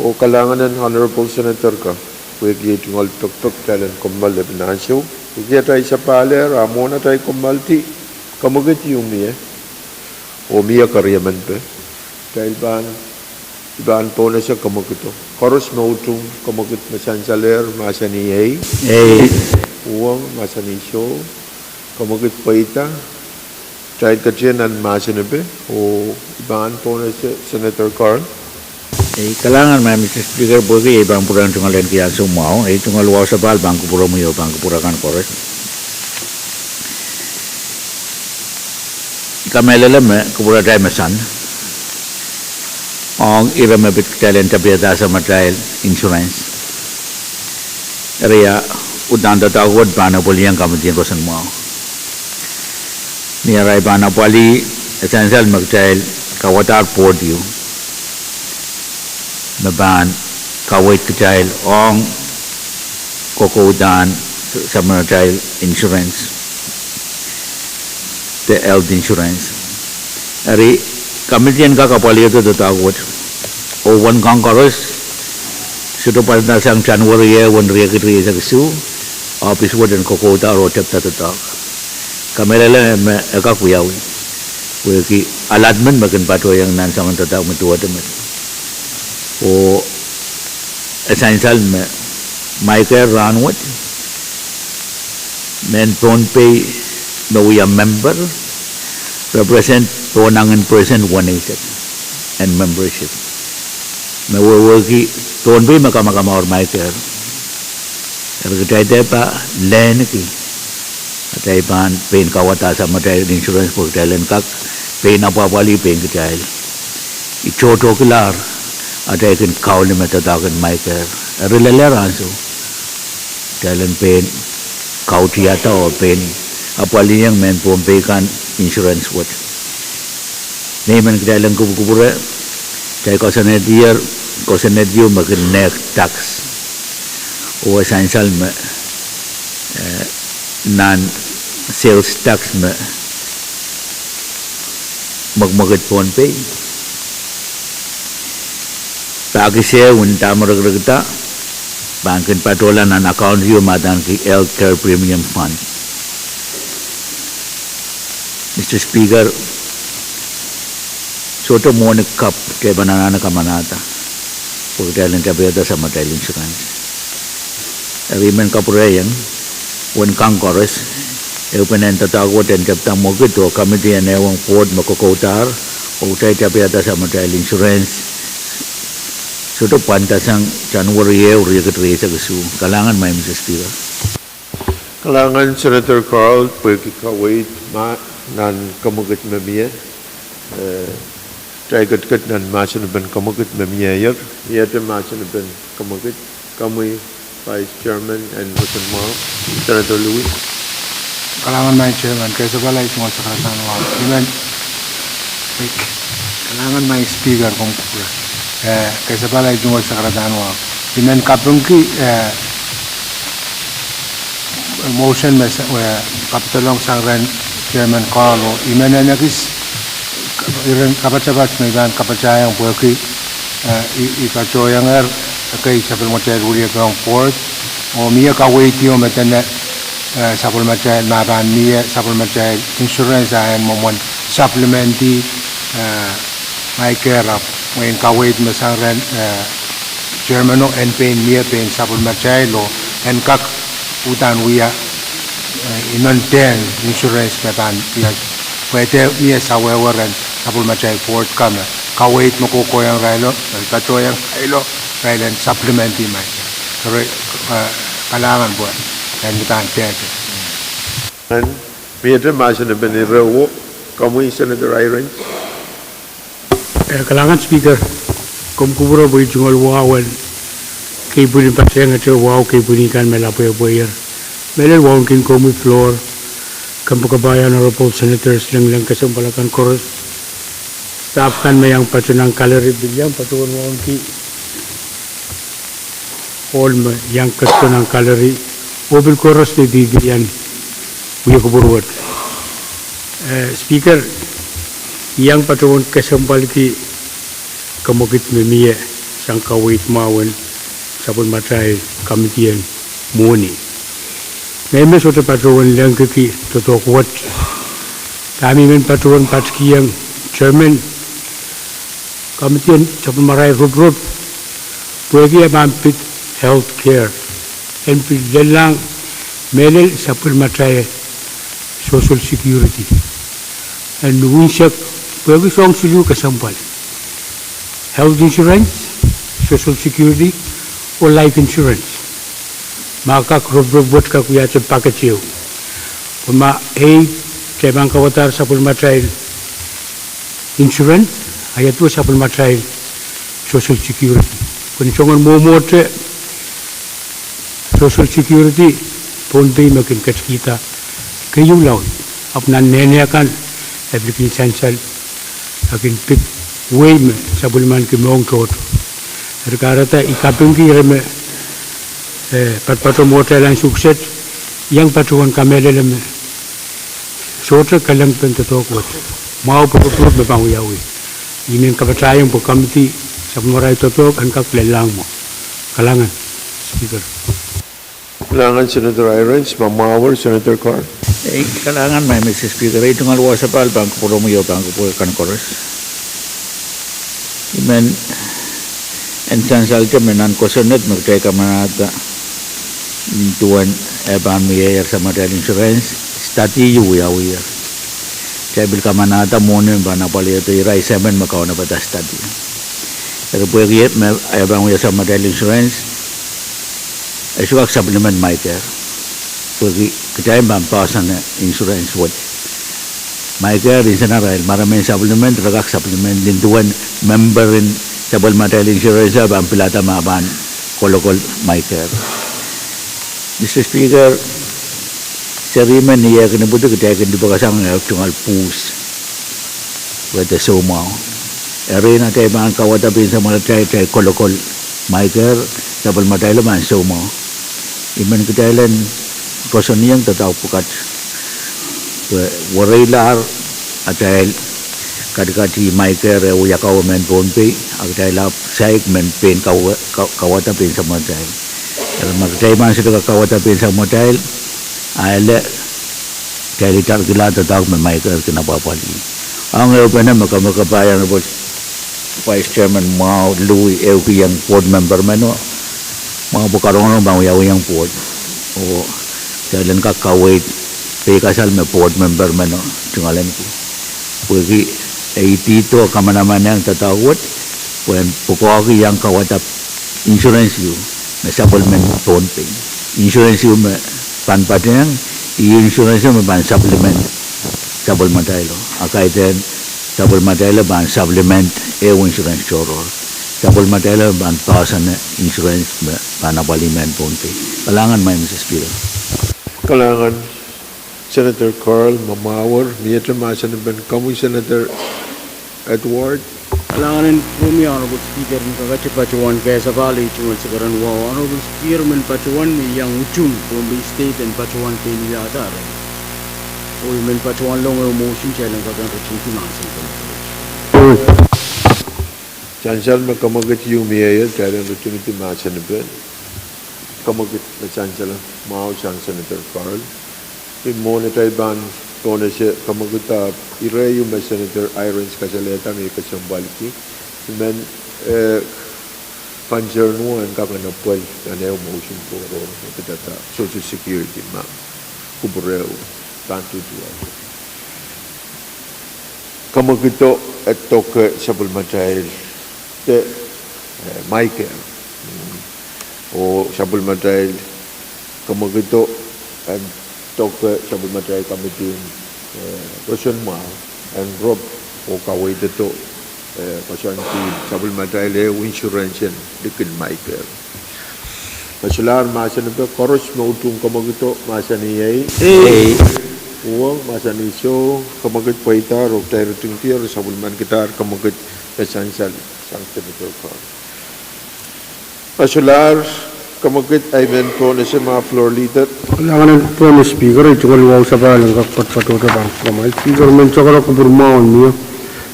oh kalahngan en Honorable Senator Carl pwehki ei tungoal pekpek kitail en kommoal lepin ansou. Pwehki atail sapahl ehr, a mwohn atail kommoaldi, kemwekid ieu mie, oh mie keriemen pe. Kitail pahn, I pahn pohnese kemwekido koaros me utung kemwekid me sansalehr, mahsanih ei, ei, uhwong, mahsanih soh, kemwekid pweida. Kitail ketin nan mahsen epe, oh I pahn pohnese Senator Carl. Ei, kalahngan maing Mister Speaker, pwehki ei pahn pwurehng tungoal en kihong ansou mwahu, ei tungoal wahu sapahl pahn kupwuromwi oh pahn kupwur akan koaros. I kamehlele me kupwuratail me sang ong ire me pid kitail en tapihada samatail insurance. Eri a, udahn doadoahk wet pahn apwalihong kamidi en roson mwahu. Ni arail pahn apwalih, e sansal me kitail kauwadahr board ieu me pahn kaweid kitail ong kokoudahn samatail insurance, de health insurance. Eri, kamidi en kak apwalihada doadoahk wet, oh uwen kan koaros, sohte pwarada sang January ehu en riekid rieisek isuh, ohpis wet en kokoudahr oh tepda doadoahk. Kamehlele me e kak wiawi, pwehki allotment me kin patohwanohng nan soangen doadoahk me duwehte met. Oh e sansal me MICARE rahnwet, mehn Pohnpei me wia member, represent pohnangin percent weneisek en membership me wehwehki Pohnpei me kamakamaur MICARE. Eri kitail dehr pahn lehenki atail pahn pein kauwada samatail insurance pwe kitail en kak pein apwapwalih pein kitail. I tohtohkilahr atail kin kauli me doadoahk en MICARE. Eri lelehr ansou kitail en pein kautihada oh pein apwalihong mehn Pohnpei kan insurance wet. Nei men kitail en kupwukupwure, kitail koasoanehdier, koasoanehdi ieu me kin nehk tax. Oh e sansal me, eh, nan sales tax me mwekmwekid Pohnpei, pahkis ehu en dahme rekrikda pahn kin patohla nan account ieu me adaneki Health Care Premium Fund. Mister Speaker, sohte mwohni kapw kitail pahn anahne kamanahda pwe kitail en tapihada samatail insurance. Eri I men kapwurehiong, uwen kan koaros, ehupene en doadoahk wet en tepda mwekid oh kamidi en ehuong board me kokoudahr, oh kitail tapihada samatail insurance, sohte pwarada sang January ehu riekid rieisek isuh. Kalahngan maing Mister Speaker. Kalahngan Senator Carl pwehki kaweid ma nan kemwekid me mie. Eh, kitail ketiket nan mahsen en kemwekid me mieier, miehte mahsen en kemwekid, komwi Vice Chairman en roson mwahu, Senator Louis. Kalahngan maing Chairman, kaisapwal ahi tungoal sakaradahn wahu. I men, kalahngan maing Speaker, komw kupwure. Eh, kaisapwal ahi tungoal sakaradahn wahu. I men kapingki, eh, motion me sa-, eh, kapedolong sang rehn Chairman Carl oh I men ekis iren kapatapat me I pahn kapatahiong pwehki, eh, I, I patohwangehr ekei sapwellimatail wiliakihong board, oh mie kaweid ieu me dene, eh, sapwellimatail, ma pahn mie sapwellimatail insurance a en mwomwen supplement-i, eh, MICARE, ahpw mwein kaweid me sang rehn, eh, Chairman o en pein mie pein sapwellimatail oh en kak uhdahn wia, eh, inonten insurance me pahn wia, pwe de mie sawehwe rehn sapwellimatail board kan me kaweid me kohkohiong irailo, me patohwangehr irailo, irail en supplement-i MICARE. Eri, eh, kalahngan pwe en uhdahn dehde. Miehte mahsen en ire wet, komwi Senator Irons. Eh, kalahngan Speaker, komw kupwure pwe I tungoal wahu en keipwin patehngete wahu keipwin kan me lapwehpweier. Mehlel wauneki komwi floor, kompoakepahi Honorable Senators, lengileng kesempwal akan koaros. Staff kan me iang patoh nan gallery pil iang patohwan wauneki ohl me iang ketido nan gallery, oh pil koaros me pil iang wie kupwur wet. Eh, Speaker, I iang patohwan kesempwalki Kemwekid me mie sang kaweid mwahu en sapwellimatail committee en mwohni. Ngehi me sohte patohwan lengkiki doadoahk wet. Dahme I men patohwan patikihong chairman committee en sapwellimatail ropirop, pwehki e pahn pid health care en pil lellahng mehlel sapwellimatail social security en unsek, pwehki soahng siluh kesempwal: health insurance, social security, oh life insurance. Ma kak, ropirop wet kak wiahte package ehu. Pwe ma ei, kitail pahn kauwadahr sapwellimatail insurance, a ia duwe sapwellimatail social security? Pwe ni soangen mwomwohte social security Pohnpei me kin ketikihda keieu laud, ahpw nan nehne akan e pil kin sansal, e kin pid wehi me sapwellimaniki mwohng tohto. Eri kahrehda I kapingki ire me, eh, patopato mwohtail ansou kiset, I iang patohwan kamehlele me sohte kelehngpen doadoahk wet. Mwahu pwuropwurop me pahn wiawi. I men kapatahiong pwe committee sapwellimatail doadoahk en kak lellahng mwo. Kalahngan, Speaker. Kalahngan, Senator Hirons. Ma mwahwei, Senator Carl. Eh, kalahngan, Madam Speaker. Ei tungoal wasa pahn kupwuromwi oh pahn kupwure kan koaros. I men en sansalte me nan kosonned me kitail kamanahda, nin duwen e pahn miehier sapwellimatail insurance, study ehu wiawiher. Kitail pil kamanahda mwohni me pahn apwalihada irail semen me kaunopada study. Eri pwehki me e pahn wia sapwellimatail insurance, e sohte kak supplement MICARE. Pwehki kitail pahn poahsoane insurance wet. MICARE, insenarail, ma re men supplement, re kak supplement nin duwen memperin sapwellimatail insurance pahn pilada ma pahn kolokol MICARE. Mister Speaker, seri me ni eh kin ipwidi kitail kin dipekasang eh tungoal pwuhs, wehde soumwahu. Eri ni atail pahn kauwada pein sapwellimatail, atail kolokol MICARE, sapwellimatail pahn soumwahu. I men kitail en koasoaniong doadoahk pwukat, pwe wereilahr atail kadkadih MICARE eh wia kaweid mehn Pohnpei, a kitail ahpw saik men pein kauwa-, kau-, kauwada pein sapwellimatail. Eri ma kitail pahn sohte kak kauwada pein sapwellimatail, a ele kitail itarkihla doadoahk me MICARE kin apwapwalih. Ong ehupene me kemwekid pahn iang Vice Chairman mwahu luwi ehukihong board member meno, mwahu pwe karongaronge pahn wiawihong board, oh kitail en kak kaweid peikasal me board member meno tungoalenki. Pwehki e idihdo kamanamanehng doadoahk wet, pwe en pwukoahki iang kauwada insurance ehu me sapwellimen Pohnpei. Insurance ehu me pahn patehng, ih insurance me pahn supplement sapwellimatailo. A kaidehn sapwellimatailo pahn supplement ehu insurance tohrohr. Sapwellimatailo pahn poahsoane insurance me pahn apwalih mehn Pohnpei. Kalahngan, Madam Speaker. Kalahngan, Senator Carl. Ma mwahwei, miehte mahsanipen komwi, Senator Edward. Kalahngan en kupwuromwi, Honorable Speaker, me kakete patohwan kehlail tungoal sekeren wahu. Honorable Speaker, I men patohwan me I iang utung Pohnpei State en patohwan pein wiahda arail. Oh I men patohwanlong ehu motion, kitail en kak ritingdi mahsen. Sansal me kemwekid ehu mieier, kitail en ritingdi mahsanipen kemwekid me sansal mwahu sang Senator Carl. Ih mwohn atail pahn pohnese kemwekid, ahpw ire ehu me Senator Hirons kasalehda me I kesempwalki, I men, eh, concern wet en kak en apwal nan ehu motion tohrohr me kitail Social Security, ma kupwure pahn tuhtuwasang. Kemwekido e doke sapwellimatail de, eh, MICARE. Oh sapwellimatail, kemwekido en doke sapwellimatail committee en, eh, roson mwahu en rop oh kaweiddo, eh, koasoandi sapwellimatail ehu insurance en likin MICARE. Ma solahr mahsanipe, koaros me utung kemwekido mahsanih ei. Ei. Uhwong, mahsanih soh. Kemwekid pweidahr oh kitail ritingdier, sapwellimanikidahr kemwekid me sansal sang Senator Carl. Ma solahr, kemwekid, I men pohnese, ma Floor Leader. Kalahngan en kupwuromwi Speaker, ei tungoal wahu sapahl en kak patopato pahn kupwuromwi Speaker, men sohte kupwur mwahu mie.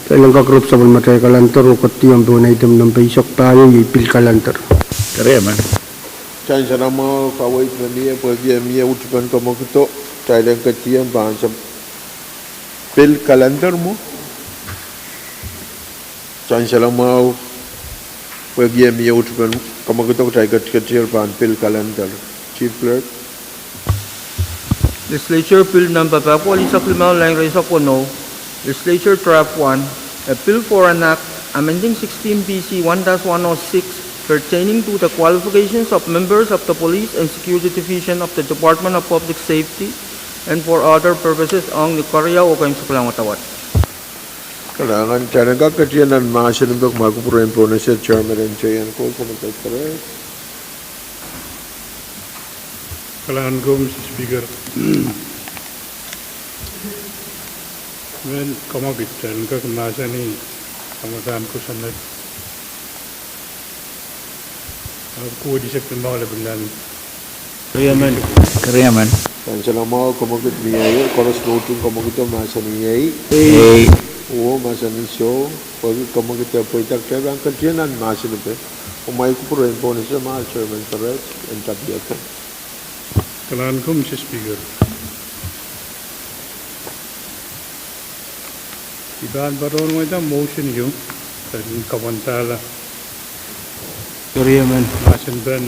Kitail en kak rop sapwellimatail kalender oh ketiong pohn item nempe eisek pahieu, iei pil kalender. Keriemen. Kitail en salamwahu kaweid me mie pwehki e mie utupen kamwekid, kitail en ketiong pahn sap- pil kalender mwo. Kitail en salamwahu pwehki e mie utupen kamwekid, kitail ketiketier pahn pil kalender. Chief Clerk. Legislature Bill Number pahieu eisek limau, lain rieisek weneu. Legislature Draft One, a bill for an act amending sixteen B C one dash one oh six pertaining to the qualifications of members of the Police and Security Division of the Department of Public Safety and for other purposes. Ong ni keriau oh keimwseklahn wadawad. Kalahngan. Kitail en kak ketiong nan mahsen en pek, ma kupwuren Pohnese Chairman en J N Cole, Commissioner Perez. Kalahngan ko, Mister Speaker. Mehn kamwekid, kitail en kak mahsanih kamwadahn kosonned. Ahpw kohdi sep limau lepin lain. Keriemen. Keriemen. Kitail en salamwahu kamwekid mie, koaros me utung kamwekido mahsanih ei. Ei. Uwo mahsanih soh. Pwehki kamwekido pweida, kitail pahn ketiong nan mahsen en pek. Oh ma kupwuren Pohnese, ma Chairman Perez en tapiada. Kalahngan ko, Mister Speaker. I pahn patohwan weida motion ieu, en kapwandahla. Keriemen. Mahsen pen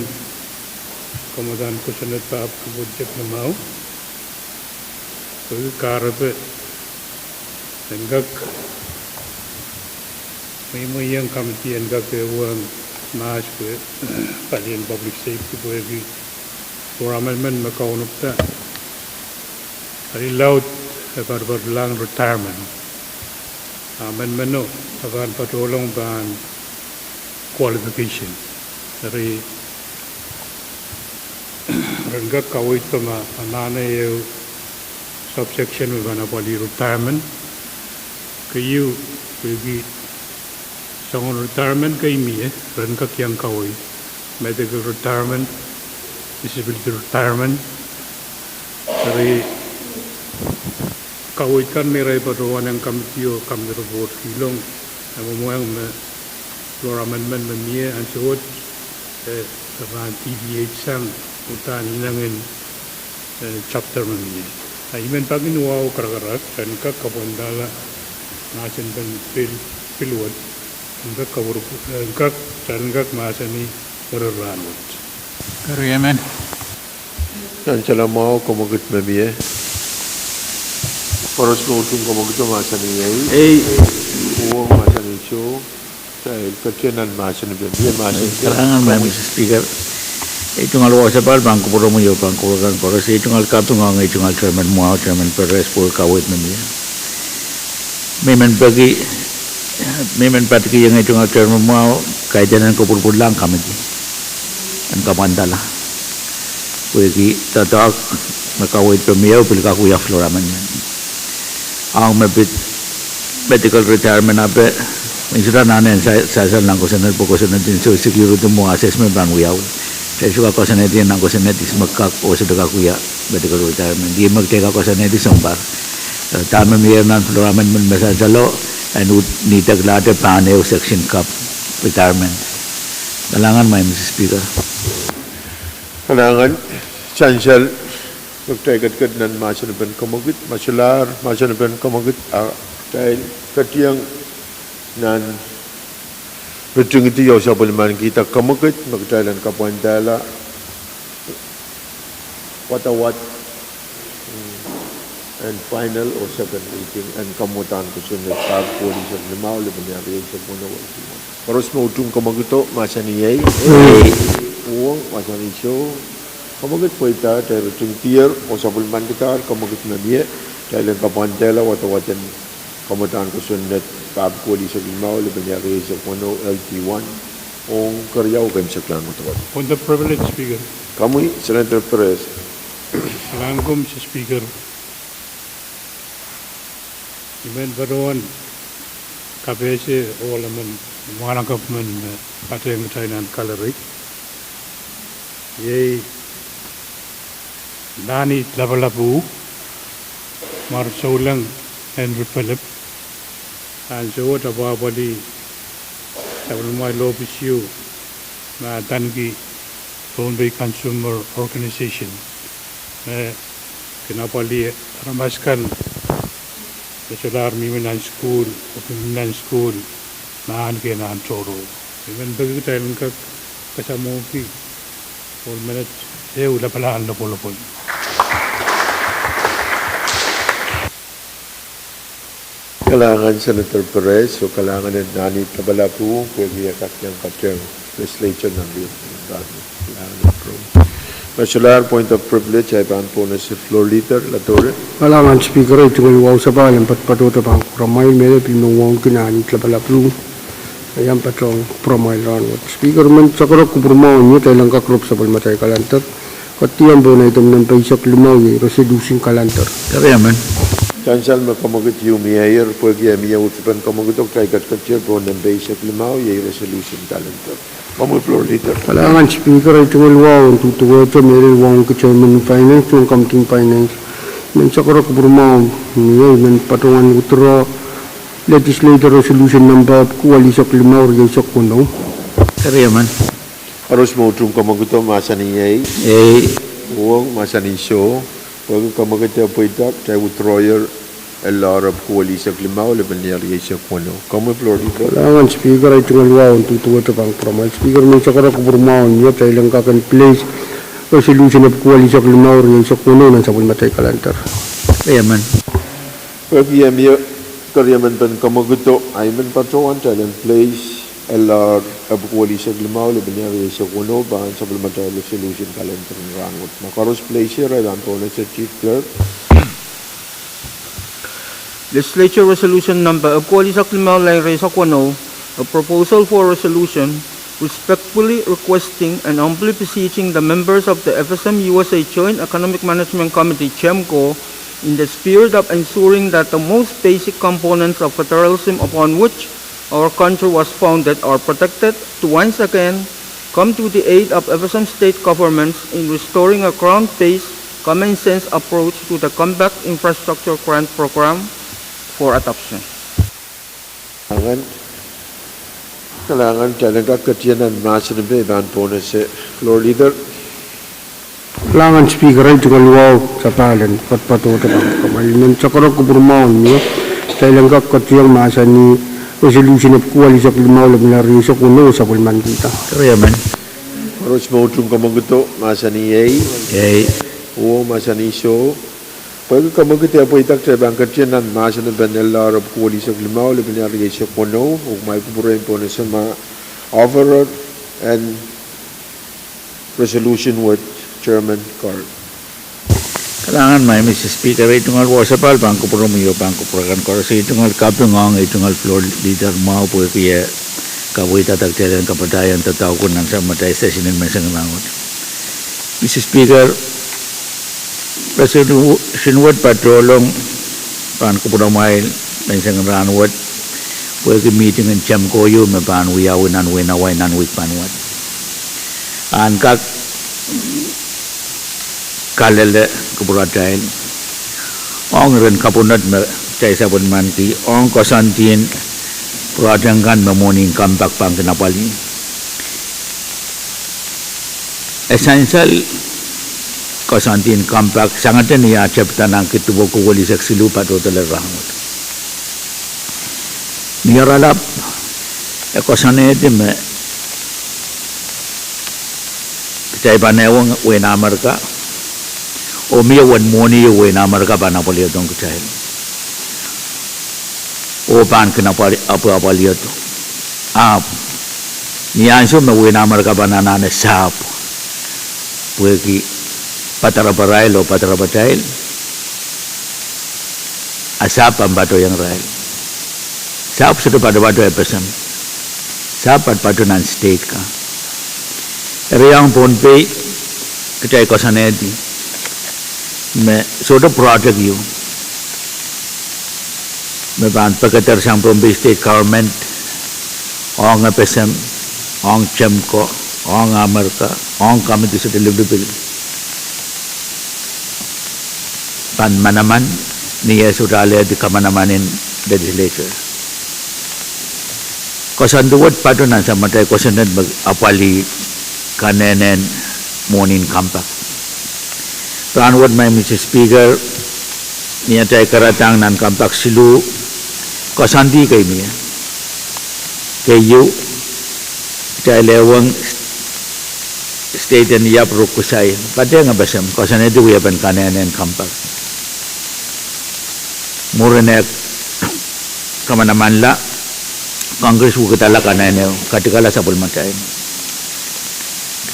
kamwadahn kosonned pahieu kohdi sep limau. Pwehki kahrepe en kak, me, me iang committee en kak ehuong mahs pwe palien public safety pwehki floor amendment me kaunopda, eri laud e patopato lahng retirement. A amendment o e pahn patohlong pahn qualification. Eri ren kak kaweid pwe ma anahne ehu subsection me pahn apwalih retirement. Keieu, pwehki soangen retirement kei mie, ren kak iang kaweid. Medical retirement, disability retirement. Eri kaweid kan me irail patohwan en committee o committee report kihlong, e mwomwehng me floor amendment me mie ansou wet, e, e pahn deviate sang uhdahn inengen, e, chapter me mie. A I men pahn kin wahu karakarahk, kitail en kak kapwandahla mahsen pen pil, pil wet, en kak kapwur, en kak, kitail en kak mahsanih peren rahnwet. Keriemen. Kitail en salamwahu kamwekid me mie. Koaros me utung kamwekido mahsanih ei. Ei. Uwo mahsanih soh. Kitail ketiong nan mahsen en pek. Mie mahsen en pek. Kalahngan, Madam Speaker. Ei tungoal wasa pahl pahn kupwuromwi oh pahn kupwuromw koaros. Ei tungoal kaping ong ei tungoal Chairman mwahu, Chairman Perez, pwe kaweid me mie. Me I men peki, me I men padikihong ei tungoal Chairman mwahu, kaidehn en kopwurupwurlahng committee en kapwandahla. Pwehki doadoahk me kaweid pwe mie o pil kak wia floor amendment. Ong me pid medical retirement ape, me sohte anahne en sa-, sasal nan kosonned pwe kosonned en Social Security mwo assessment pahn wiawi. Kitail sohte kak koasoanehdi nan kosonned ihs me kak oh sohte kak wia medical retirement. Ih me kitail kak koasoanehdi sounpar. Eh, dahme mie nan floor amendment me sansalo, en uhd nidek lahte pahn ehu section kap retirement. Kalahngan, Madam Speaker. Kalahngan. Sansal, kitail ketiket nan mahsen en pek kamwekid, ma solahr mahsen en pek kamwekid, a kitail ketiong nan ritingidi oh sapwellimanikihda kamwekid me kitail en kapwandahla wadawad en final oh second reading en kamwadahn kosonned pahieu kohdi sep limau, lepin rieisek weneu. Koaros me utung kamwekido mahsanih ei. Ei. Uwo mahsanih soh. Kamwekid pweida, kitail ritingdier oh sapwellimanikidahr kamwekid me mie, kitail en kapwandahla wadawad en kamwadahn kosonned pahieu kohdi sep limau, lepin rieisek weneu, L D one, ong keriau oh keimwseklahn wadawad. With the privilege, Speaker. Komwi, Senator Perez. Kalahngan ko, Mister Speaker. I men patohwan kapehse ohl emen, mwahnakapw men me patehng kitail nan gallery. Iei Lani Lapalap Uhu, Mwar Souleng Henry Philip, Ansou wet apwahpwalih sapwellimamwail ohpis ieu me adaneki Pohnpei Consumer Organization, me kin apwalih aramas akan me solahr mihmi nan sukuhl, oh mihmi nan sukuhl me ahneki nan tohrohr. I men peki kitail en kak kasamwohki ohl menet ehu lapalahn lopwolopwol. Kalahngan Senator Perez, oh kalahngan en Nahnihd Lapalap Uhwong pwehki e kak iang patehng legislature nan lih. Kalahngan en Rong. Me solahr point of privilege, ahi pahn pohnese Floor Leader Ladore. Kalahngan Speaker, ei tungoal wahu sapahl en poatopoatohte pahn kupwuramwail, mehlel pil me wauneki Nahnihd Lapalap Uhwong, e iang patohwan kupwuramwail rahnwet. Speaker, men sakarek kupwurmwahu en mie, kitail en kak ropw sapwellimatail calendar. Kadiong pohn item nempe eisek limau, iei resolution calendar. Eri emen. Sansal me kamwekid ieu mieier, pwehki e mie uhd pen kamwekid, kitail ketiket pohn nempe eisek limau, iei resolution calendar. Komwi Floor Leader. Kalahngan Speaker, ei tungoal wahu en duduwehte, mehlel wauneki Chairman en Finance, duwen Committee en Finance. Men sakarek kupwurmwahu en mie, men patohwan withdraw Legislature Resolution number epwiki walisek limau, rieisek weneu. Eri emen. Koaros me utung kamwekid mahsanih ei. Ei. Uhwong mahsanih soh. Pwehki kamwekid e pweida, kitail withdrawyer L R epwiki walisek limau, lepin lel rieisek weneu. Komwi Floor Leader. Kalahngan Speaker, ei tungoal wahu en duduwehte pahn kupwuramwail. Speaker, men sakarek kupwurmwahu en mie, kitail en kak en place resolution epwiki walisek limau, rieisek weneu nan sapwellimatail calendar. Eri emen. Pwehki e mie keriemen pen kamwekido, ahi men patohwan kitail en place L R epwiki walisek limau, lepin lel rieisek weneu pahn sapwellimatail resolution calendar en rahnwet. Ma koaros place, ahi pahn pohnese Chief Clerk. Legislature Resolution number epwiki walisek limau, lain rieisek weneu, a proposal for a resolution respectfully requesting and humbly beseeching the members of the F S M U S A Joint Economic Management Committee, JEMCO, in the spirit of ensuring that the most basic components of federalism upon which our country was founded are protected, to once again come to the aid of F S M state governments in restoring a ground-based, common-sense approach to the Compact Infrastructure Grant Program for adoption. Kalahngan, kalahngan, kitail en kak ketiket nan mahsen en pei pahn pohnese Floor Leader. Kalahngan Speaker, ei tungoal wahu sapahl en poatopoatohte pahn kupwuramwail. Men sakarek kupwurmwahu en mie, kitail en kak ketiket mahsanih resolution epwiki walisek limau, lepin lel rieisek weneu, sapwellimanikihda. Eri emen. Koaros me utung kamwekido mahsanih ei. Ei. Uhwong mahsanih soh. Pwehki kamwekid e pweida, kitail pahn ketiket nan mahsen en pei L R epwiki walisek limau, lepin lel rieisek weneu, oh kumwail kupwure en pohnese ma offerer en resolution wet, Chairman Carl. Kalahngan, Madam Speaker, ei tungoal wahu sapahl pahn kupwuromwi oh pahn kupwuramwail koaros. Ei tungoal kaping ong ei tungoal Floor Leader mwahu pwehki e kapwaiada kitail en kapatahieng doadoahk nan sapwellimatail session en menseng en rahnwet. Madam Speaker, resolution wet patohlong pahn kupwuramwail menseng en rahnwet pwehki meeting en JEMCO ieu me pahn wiawi nan wehin Hawaii nan wihk pahn wad. Ahn kak kalele kupwuratail ong iren kapwunod me kitail sapwellimaniki ong koasoandien pwurehng kan me mwohni en Compact pahn kin apwalih. E sansal koasoandien Compact sangete ni ah tepda nan kid duwepwiki walisek siluh patohdo lel rahnwet. Ni oaralap, e koasoanehdi me kitail pahn ehuong wehin Amerika, oh mie uwen mwohni ieu wehin Amerika pahn apwalihdohng kitail, oh pahn kin apwal-, apwalihdo. Ahpw ni ansou me wehin Amerika pahn anahne sahpw pwehki padaraparail oh padarapatail, a sahpw pahn patohwanohng irail. Sahpw sohte patopato FSM. Sahpw patopato nan state kan. Eri ong Pohnpei, kitail koasoanehdi me sohte project ieu me pahn pekedersang Pohnpei State Government ong FSM, ong JEMCO, ong Amerika, ong committee sohte lipilipil pahn manaman ni eh sohte alehdi kamanaman en legislature. Koasoandi wet patoh nan samatail kosonned me apwalih kanehnen mwohnin Compact. Rahnwet, Madam Speaker, ni atail karadahng nan Compact siluh, koasoandi kei mie. Keieu, kitail ewong state en Iap Ruksai, patehng FSM, koasoanehdi wiepen kanehnen Compact. Mwurin eh kamanamanla, Congress wekidala kanehne, katikala sapwellimatail.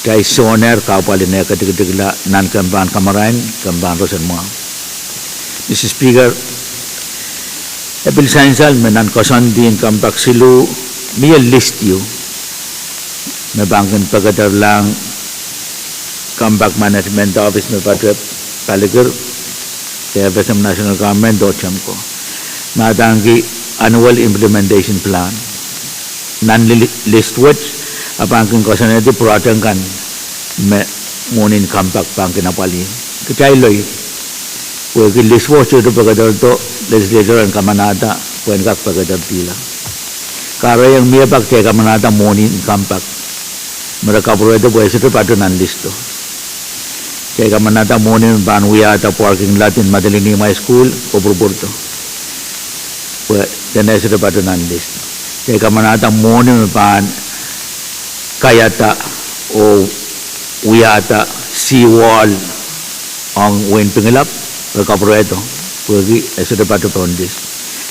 Kitail sohnehr kahpwal en eh ketikitikla nan kempen kamarain, kempen roson mwahu. Mister Speaker, e pil sansal me nan koasoandien Compact siluh, mie list ieu me pahn kin pekederlahng Compact Management Office me patohwan palikir de FSM, National Government oh TEMCO, me adaneki Annual Implementation Plan. Nan li-, list wet, e pahn kin koasoanehdi project kan me mwohnin Compact pahn kin apwalih. Kitail loi, pwehki list wet sohte pekederdo, legislature en kamanahda pwehn kak pekederdihala. Kahrehiong mie pak kitail kamanahda mwohnin Compact me re kapwurehdo pwe e sohte patoh nan list o. Kitail kamanahda mwohni me pahn wiahda parking lot en Madolenihmw High School, kopwurupwurdo, pwe dene e sohte patoh nan list. Kitail kamanahda mwohni me pahn kaiada oh wiahda seawall ong wehin Pingelap, re kapwurehdo, pwehki e sohte patoh pohn list.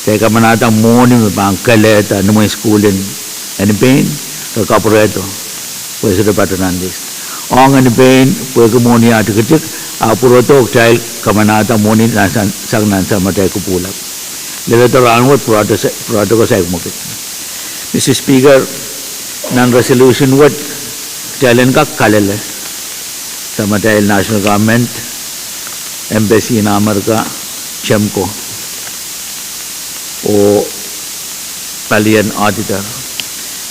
Kitail kamanahda mwohni me pahn kelehda nimwen sukuhl en Enipein, re kapwurehdo, pwe e sohte patoh nan list. Ong Enipein, pwehki mwohni ah tikitik, ahpw pwurodo kitail kamanahda mwohni nan san-, sang nan samatail kupwuramwail. Leledo rahnwet pwurodo sa-, pwurodo ko saik mwekid. Mister Speaker, nan resolution wet, kitail en kak kalele samatail National Government, Embassy en Amerika, TEMCO, oh palien auditor,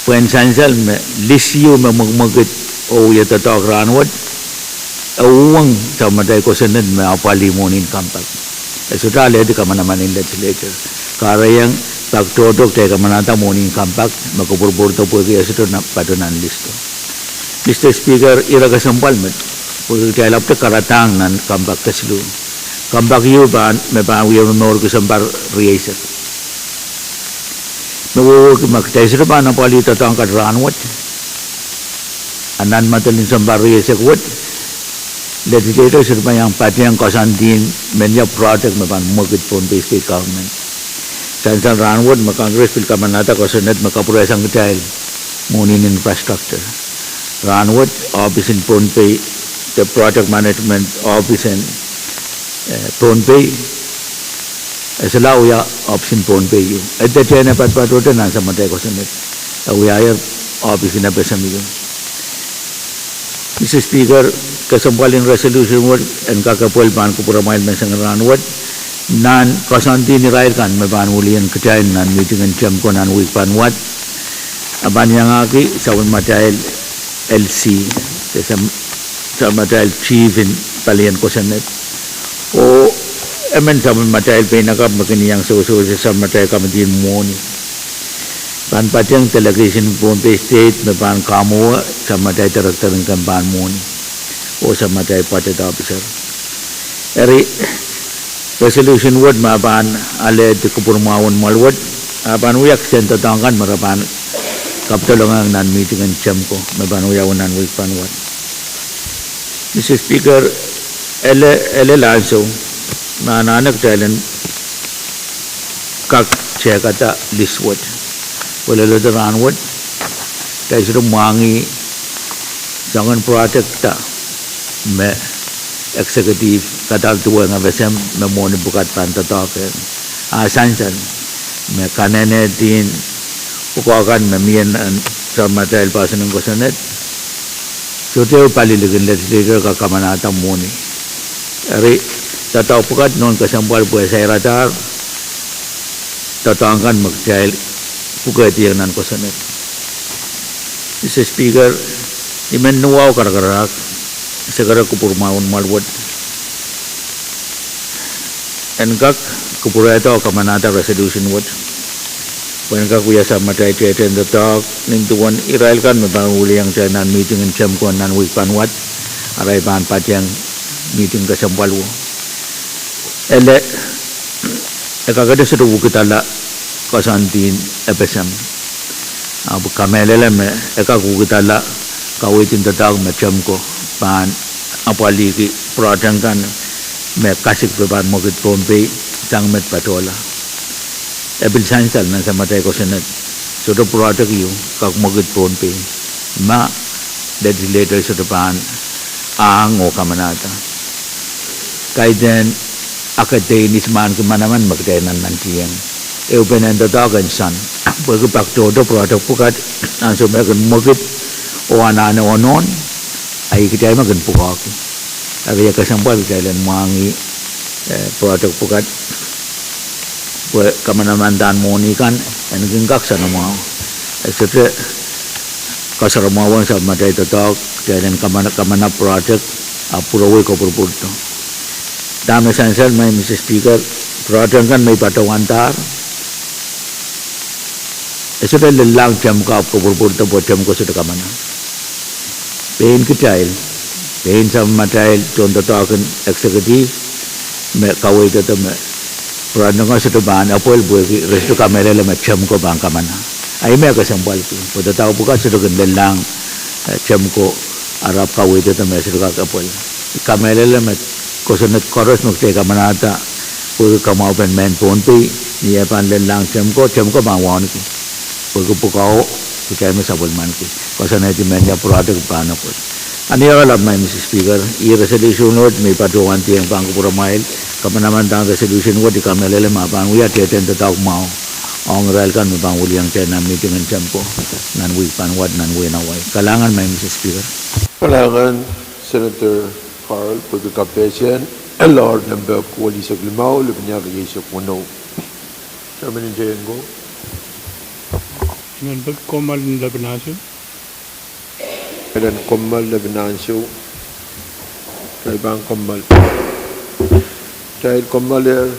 pwehn sansal me list ieu me mwekimwekid oh wie doadoahk rahnwet, e uhwong samatail kosonned me apwalih mwohnin Compact. E sohte alehdi kamanaman en legislature. Kahrehiong pak tohto kitail kamanahda mwohnin Compact me kopwurupwurdo pwehki e sohte na-, patoh nan list o. Mister Speaker, ire kesempwal met, pwehki kitail ahpwete karadahng nan Compact kesiluh. Compact ieu pahn, me pahn wie momourki sounpar rieisek, me wehwehki ma kitail sohte pahn apwalih doadoahk kan rahnwet, a nan Madolenihmw sounpar rieisek wet, legislature sohte pahn iang patehng koasoandien mehnia project me pahn mwekid Pohnpei State Government. Sansal rahnwet me Congress pil kamanahda kosonned me kapwurehsang kitail mwohnin infrastructure. Rahnwet, ohpis en Pohnpei, de Project Management Office en, eh, Pohnpei, e solahr wia ohpis en Pohnpei ieu. E dehdehne patpatohte nan samatail kosonned, e wiahier ohpis en FSM ieu. Mister Speaker, kesempwal en resolution wet en kak epwel pahn kupwuramwail menseng rahnwet, nan koasoandien irail kan me pahn wilian kitail nan meeting en TEMCO nan wihk pahn wad, a pahn iangahki sapwellimatail LC, de sam-, sapwellimatail chief en palien kosonned, oh emen sapwellimatail peinakapw me kin iang sewesewese sapwellimatail committee en mwohni. Pahn patehng delegation Pohnpei State me pahn kamwowe sapwellimatail director en kempen mwohni oh sapwellimatail budget officer. Eri resolution wet me pahn alehdi kupwuramwahun mwoal wet, a pahn wia kisehn doadoahk kan me re pahn kapwtolong nan meeting en TEMCO me pahn wiawi nan wihk pahn wad. Mister Speaker, ele, ele ansou me anahne kitail en kak tehkada list wet, pwe leledo rahnwet, kitail sohte mwahngih soangen project da me executive kadar duwen FSM me mwohni pwukat pahn doadoahk. A sansal me kanehnehdi pwukoa kan me mie nan sapwellimatail poahsoan en kosonned, sohte pali likin legislature kak kamanahda mwohni. Eri, doadoahk pwukat nohn kesempwal pwe sairadahr doadoahk kan me kitail pwukehdiong nan kosonned. Mister Speaker, I men ni wahu karakarahk, sekere kupwuramwahun mwoal wet en kak kupwurehda kamanahda resolution wet. Pwehn kak wia sapwellimatail tehtehn doadoahk nin duwen irail kan me pahn wilieng kitail nan mihting en TEMCO nan wihk pahn wad, arail pahn patehng mihting kesempwal wo. Ele, e kakete sohte wekidala koasoandi en FSM. Ahpw kamehlele me e kak wekidala kaweid en doadoahk me TEMCO pahn apwalihki project kan me kasik pwe pahn mwekid Pohnpei sang met patohla. E pil sansal nan sapwellimatail kosonned, sohte project ieu kak mwekid Pohnpei ma legislator sohte pahn ahng oh kamanahda. Kaidehn akadei ni se mahnki manaman me kitail nantihong. Ehupene doadoahk en soang, pwehki pak tohto project pwukat ansou me kin mwekid oh anahne onohn, a ih kitail me kin pwukoahki. Eri e kesempwal kitail en mwahngih, eh, project pwukat pwe kamanamandan mwohni kan en kin kak soanamwahu. E sohte kasoaramwahu sapwellimatail doadoahk kitail en kamana-, kamana project ahpw pwurowei kopwurupwurdo. Dahme sansal, Madam Speaker, project kan me I patohwandahr, e sohte lellahng TEMCO ahpw kopwurupwurdo pwe TEMCO sohte kamana. Pein kitail, pein sapwellimatail tohndoadoahk en executive me kaweidada me project kan sohte pahn apwal pwehki re sohte kamehlele me TEMCO pahn kamana. A ih me kesempwalki, pwe doadoahk pwukat sohte kin lellahng, eh, TEMCO, ahpw kaweidada me sohte kak apwal. I kamehlele me kosonned koaros me kitail kamanahda pwehki kamwahupen mehn Pohnpei, ni eh pahn lellahng TEMCO, TEMCO pahn wauneki. Pwehki pwukoa, kitail me sapwellimaniki. Koasoanehdi mehn ia project pahn apwal. Ni oaralap, Madam Speaker, ih resolution wet me I patohwandihong pahn kupwuramwail, kamanamandan resolution wet I kamehlele me pahn wia tehtehn doadoahk mwahu ong irail kan me pahn wilieng kitail nan mihting en TEMCO nan wihk pahn wad nan wehin Hawaii. Kalahngan, Madam Speaker. Kalahngan, Senator Carl, pwehki kapehse en loal nempe welisek limau, lepin riesek weneu. Chairman Injengko. Nan peki kommoal en lepin ansou. Elen kommoal lepin ansou. Kitail pahn kommoal. Kitail kommoaler.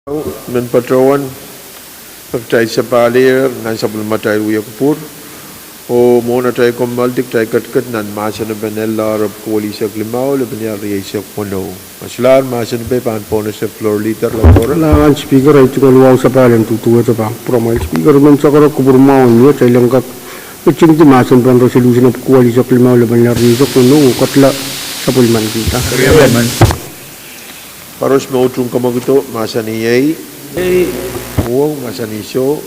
Men patohwan, kitail sapahl nan sapwellimatail wia kupwur, oh mwohn atail kommoaldi kitail ketiket nan mahsen en L R epwiki welihsek limau, lepin iar rieisek weneu. Masulahr mahsen pei pahn pohnese floor leader Latohre. Kalahngan Speaker, ei tungoal wahu sapahl en duduwehte pahn kupwuramwail Speaker, men sakarek kupwur mwahu en wia kitail en kak ritingdi mahsen pei en resolution epwiki welihsek limau, lepin iar rieisek weneu, oh kedla sapwellimankihda. Koaros me utung kamwakido mahsanih ei, uwong mahsanih soh.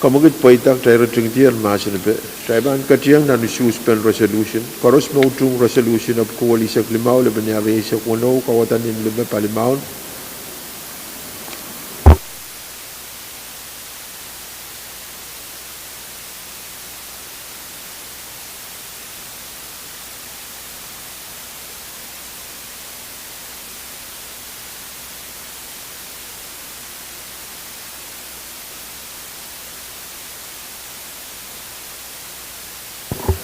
Kamwakid pweida, kitail ritingdier mahsen pei. Kitail pahn ketiong nan usuhs pen resolution. Koaros me utung resolution epwiki welihsek limau, lepin iar rieisek weneu, kawada ni lime palimaun.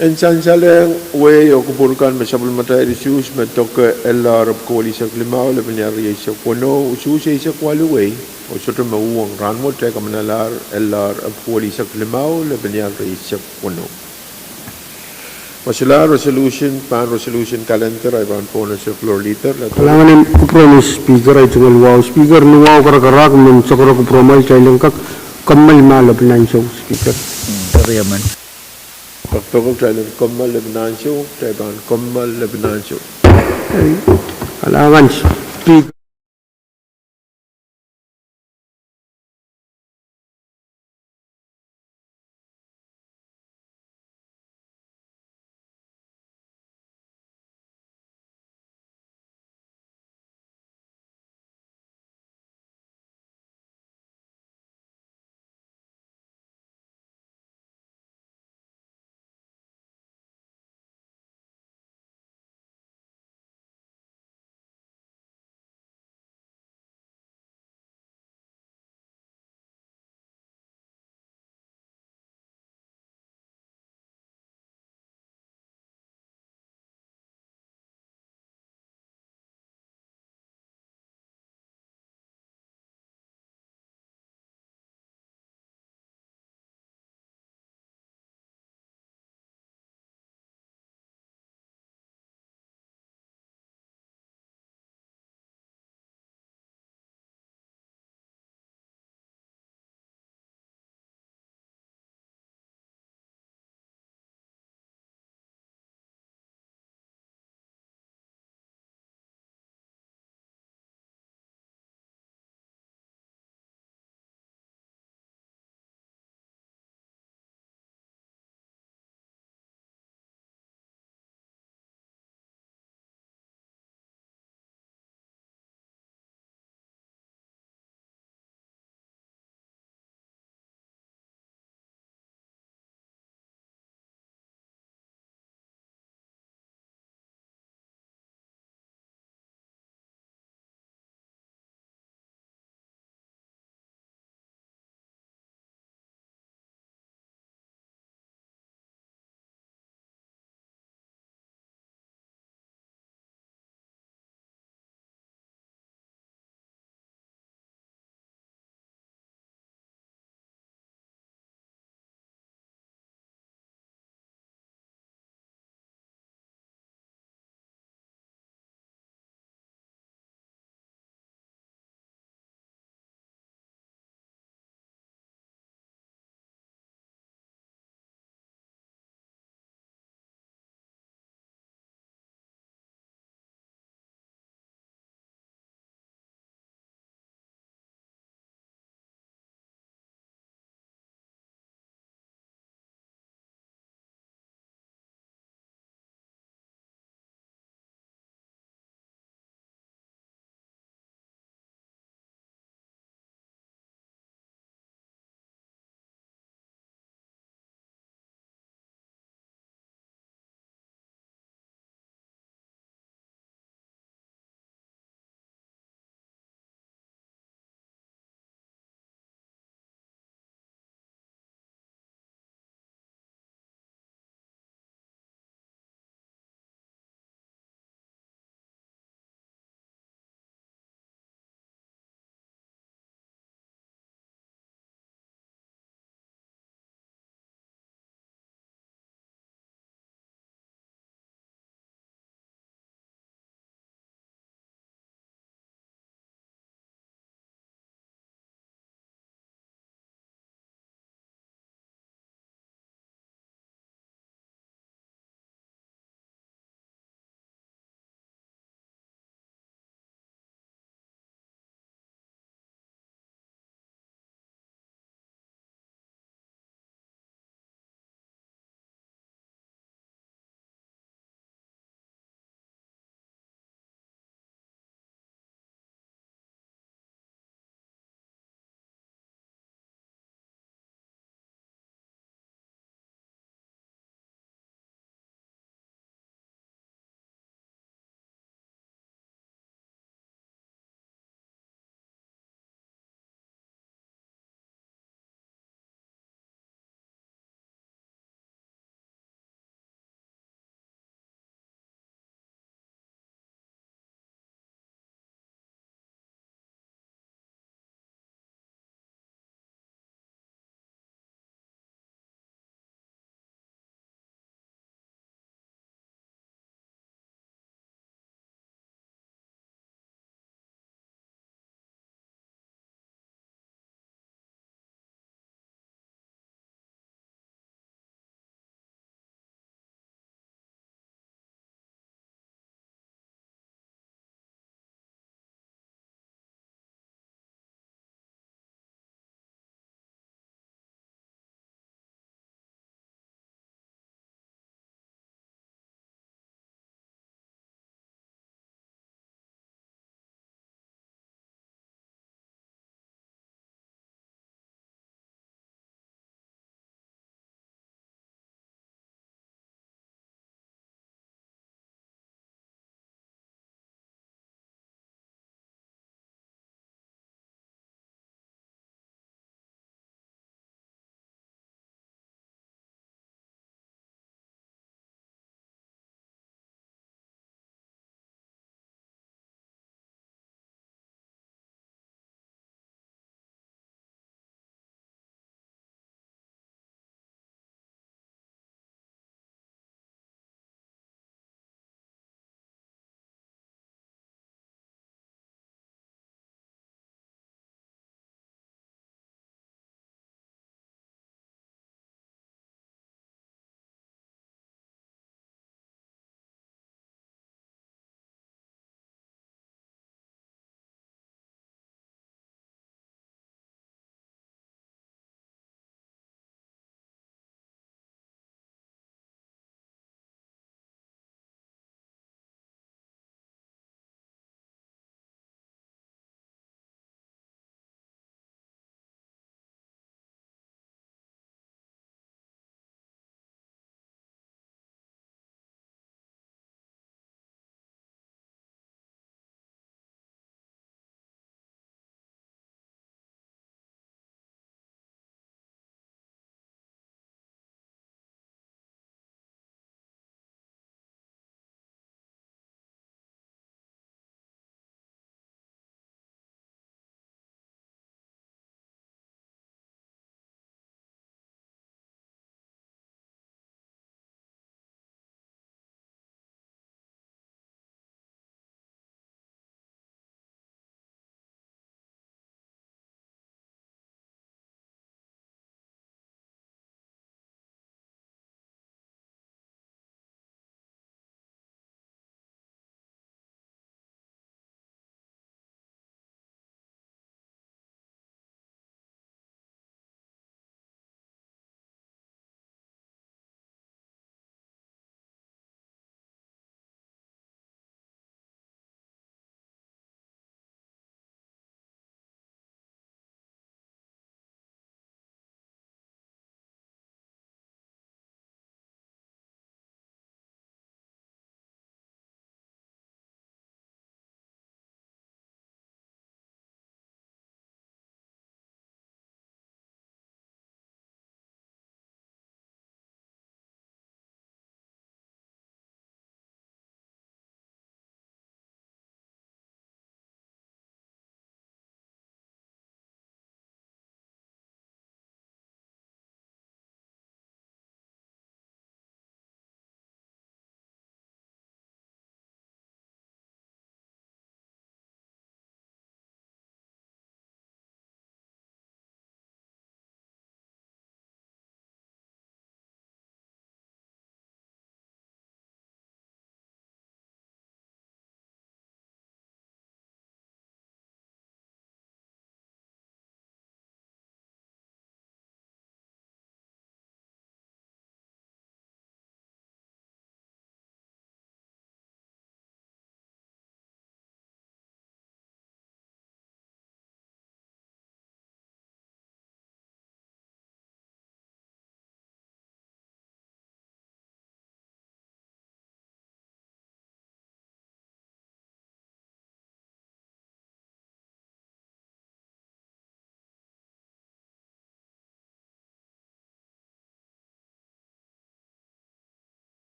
En sansalehng wehi oh kupwur kan me sapwellimatail usuhs me doke L R epwiki welihsek limau, lepin iar rieisek weneu, usuhs eisek waluh wei, oh sohte me uhwong. Rahnwet kitail kamanalahr L R epwiki welihsek limau, lepin iar rieisek weneu. Masulahr resolution, pahn resolution calendar, ei pahn pohnese floor leader Latohre. Kalahngan en kupwur Speaker, ei tungoal wahu Speaker, ni wahu karakarahk, men sakarek kupwuramwail kitail en kak kommoal ma lepin ansou Speaker. Pekpek kitail en kommoal lepin ansou, kitail pahn kommoal lepin ansou. Kalahngan Speaker.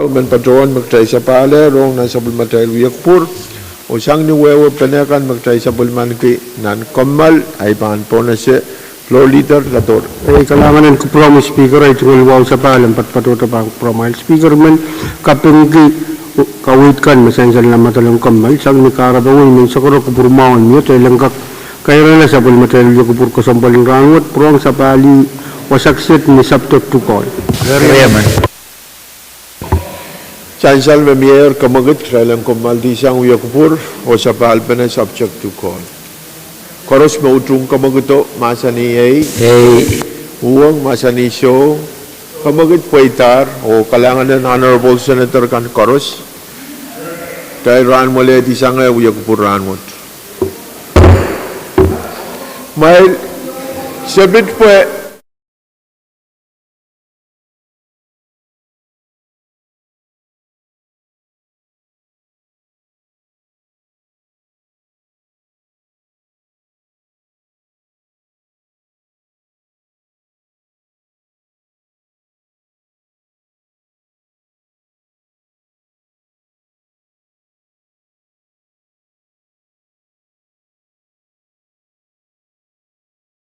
Emen patohwan me kitail sapahl rong nan sapwellimatail wiekupwur, oh sang ni wehwehpene kan me kitail sapwellimaniki nan kommoal, ahi pahn pohnese. Floor Leader, katohr. Ei, kalahngan en kupwuromwi Speaker, ei, tungoal wahu sapahl en patohdo pahn kupwuromwail Speaker men, kapingki kaweid kan me sansal nan madaling kommoal, sang ni kahrepen men sakoro kupwur mwahu en mie, kitail en kak kairehla sapwellimatail wiekupwur kesempwal en rahnwet, pwurehng sapahl wasa kiset ni Sapwtek Tuhkehn. Sansal me mieier, kamwekid, kitail en kommoaldihsang wiekupwur oh sapahlpene Sapwtek Tuhkehn. Koaros me utung kamwekido, mahsanih ei. Uhwong, mahsanih soh. Kamwekid pweidahr, oh kalahngan en Honorable Senator kan koaros. Kitail rahnwet lehdi sang eh wiekupwur rahnwet. Kumwail, se pid pwe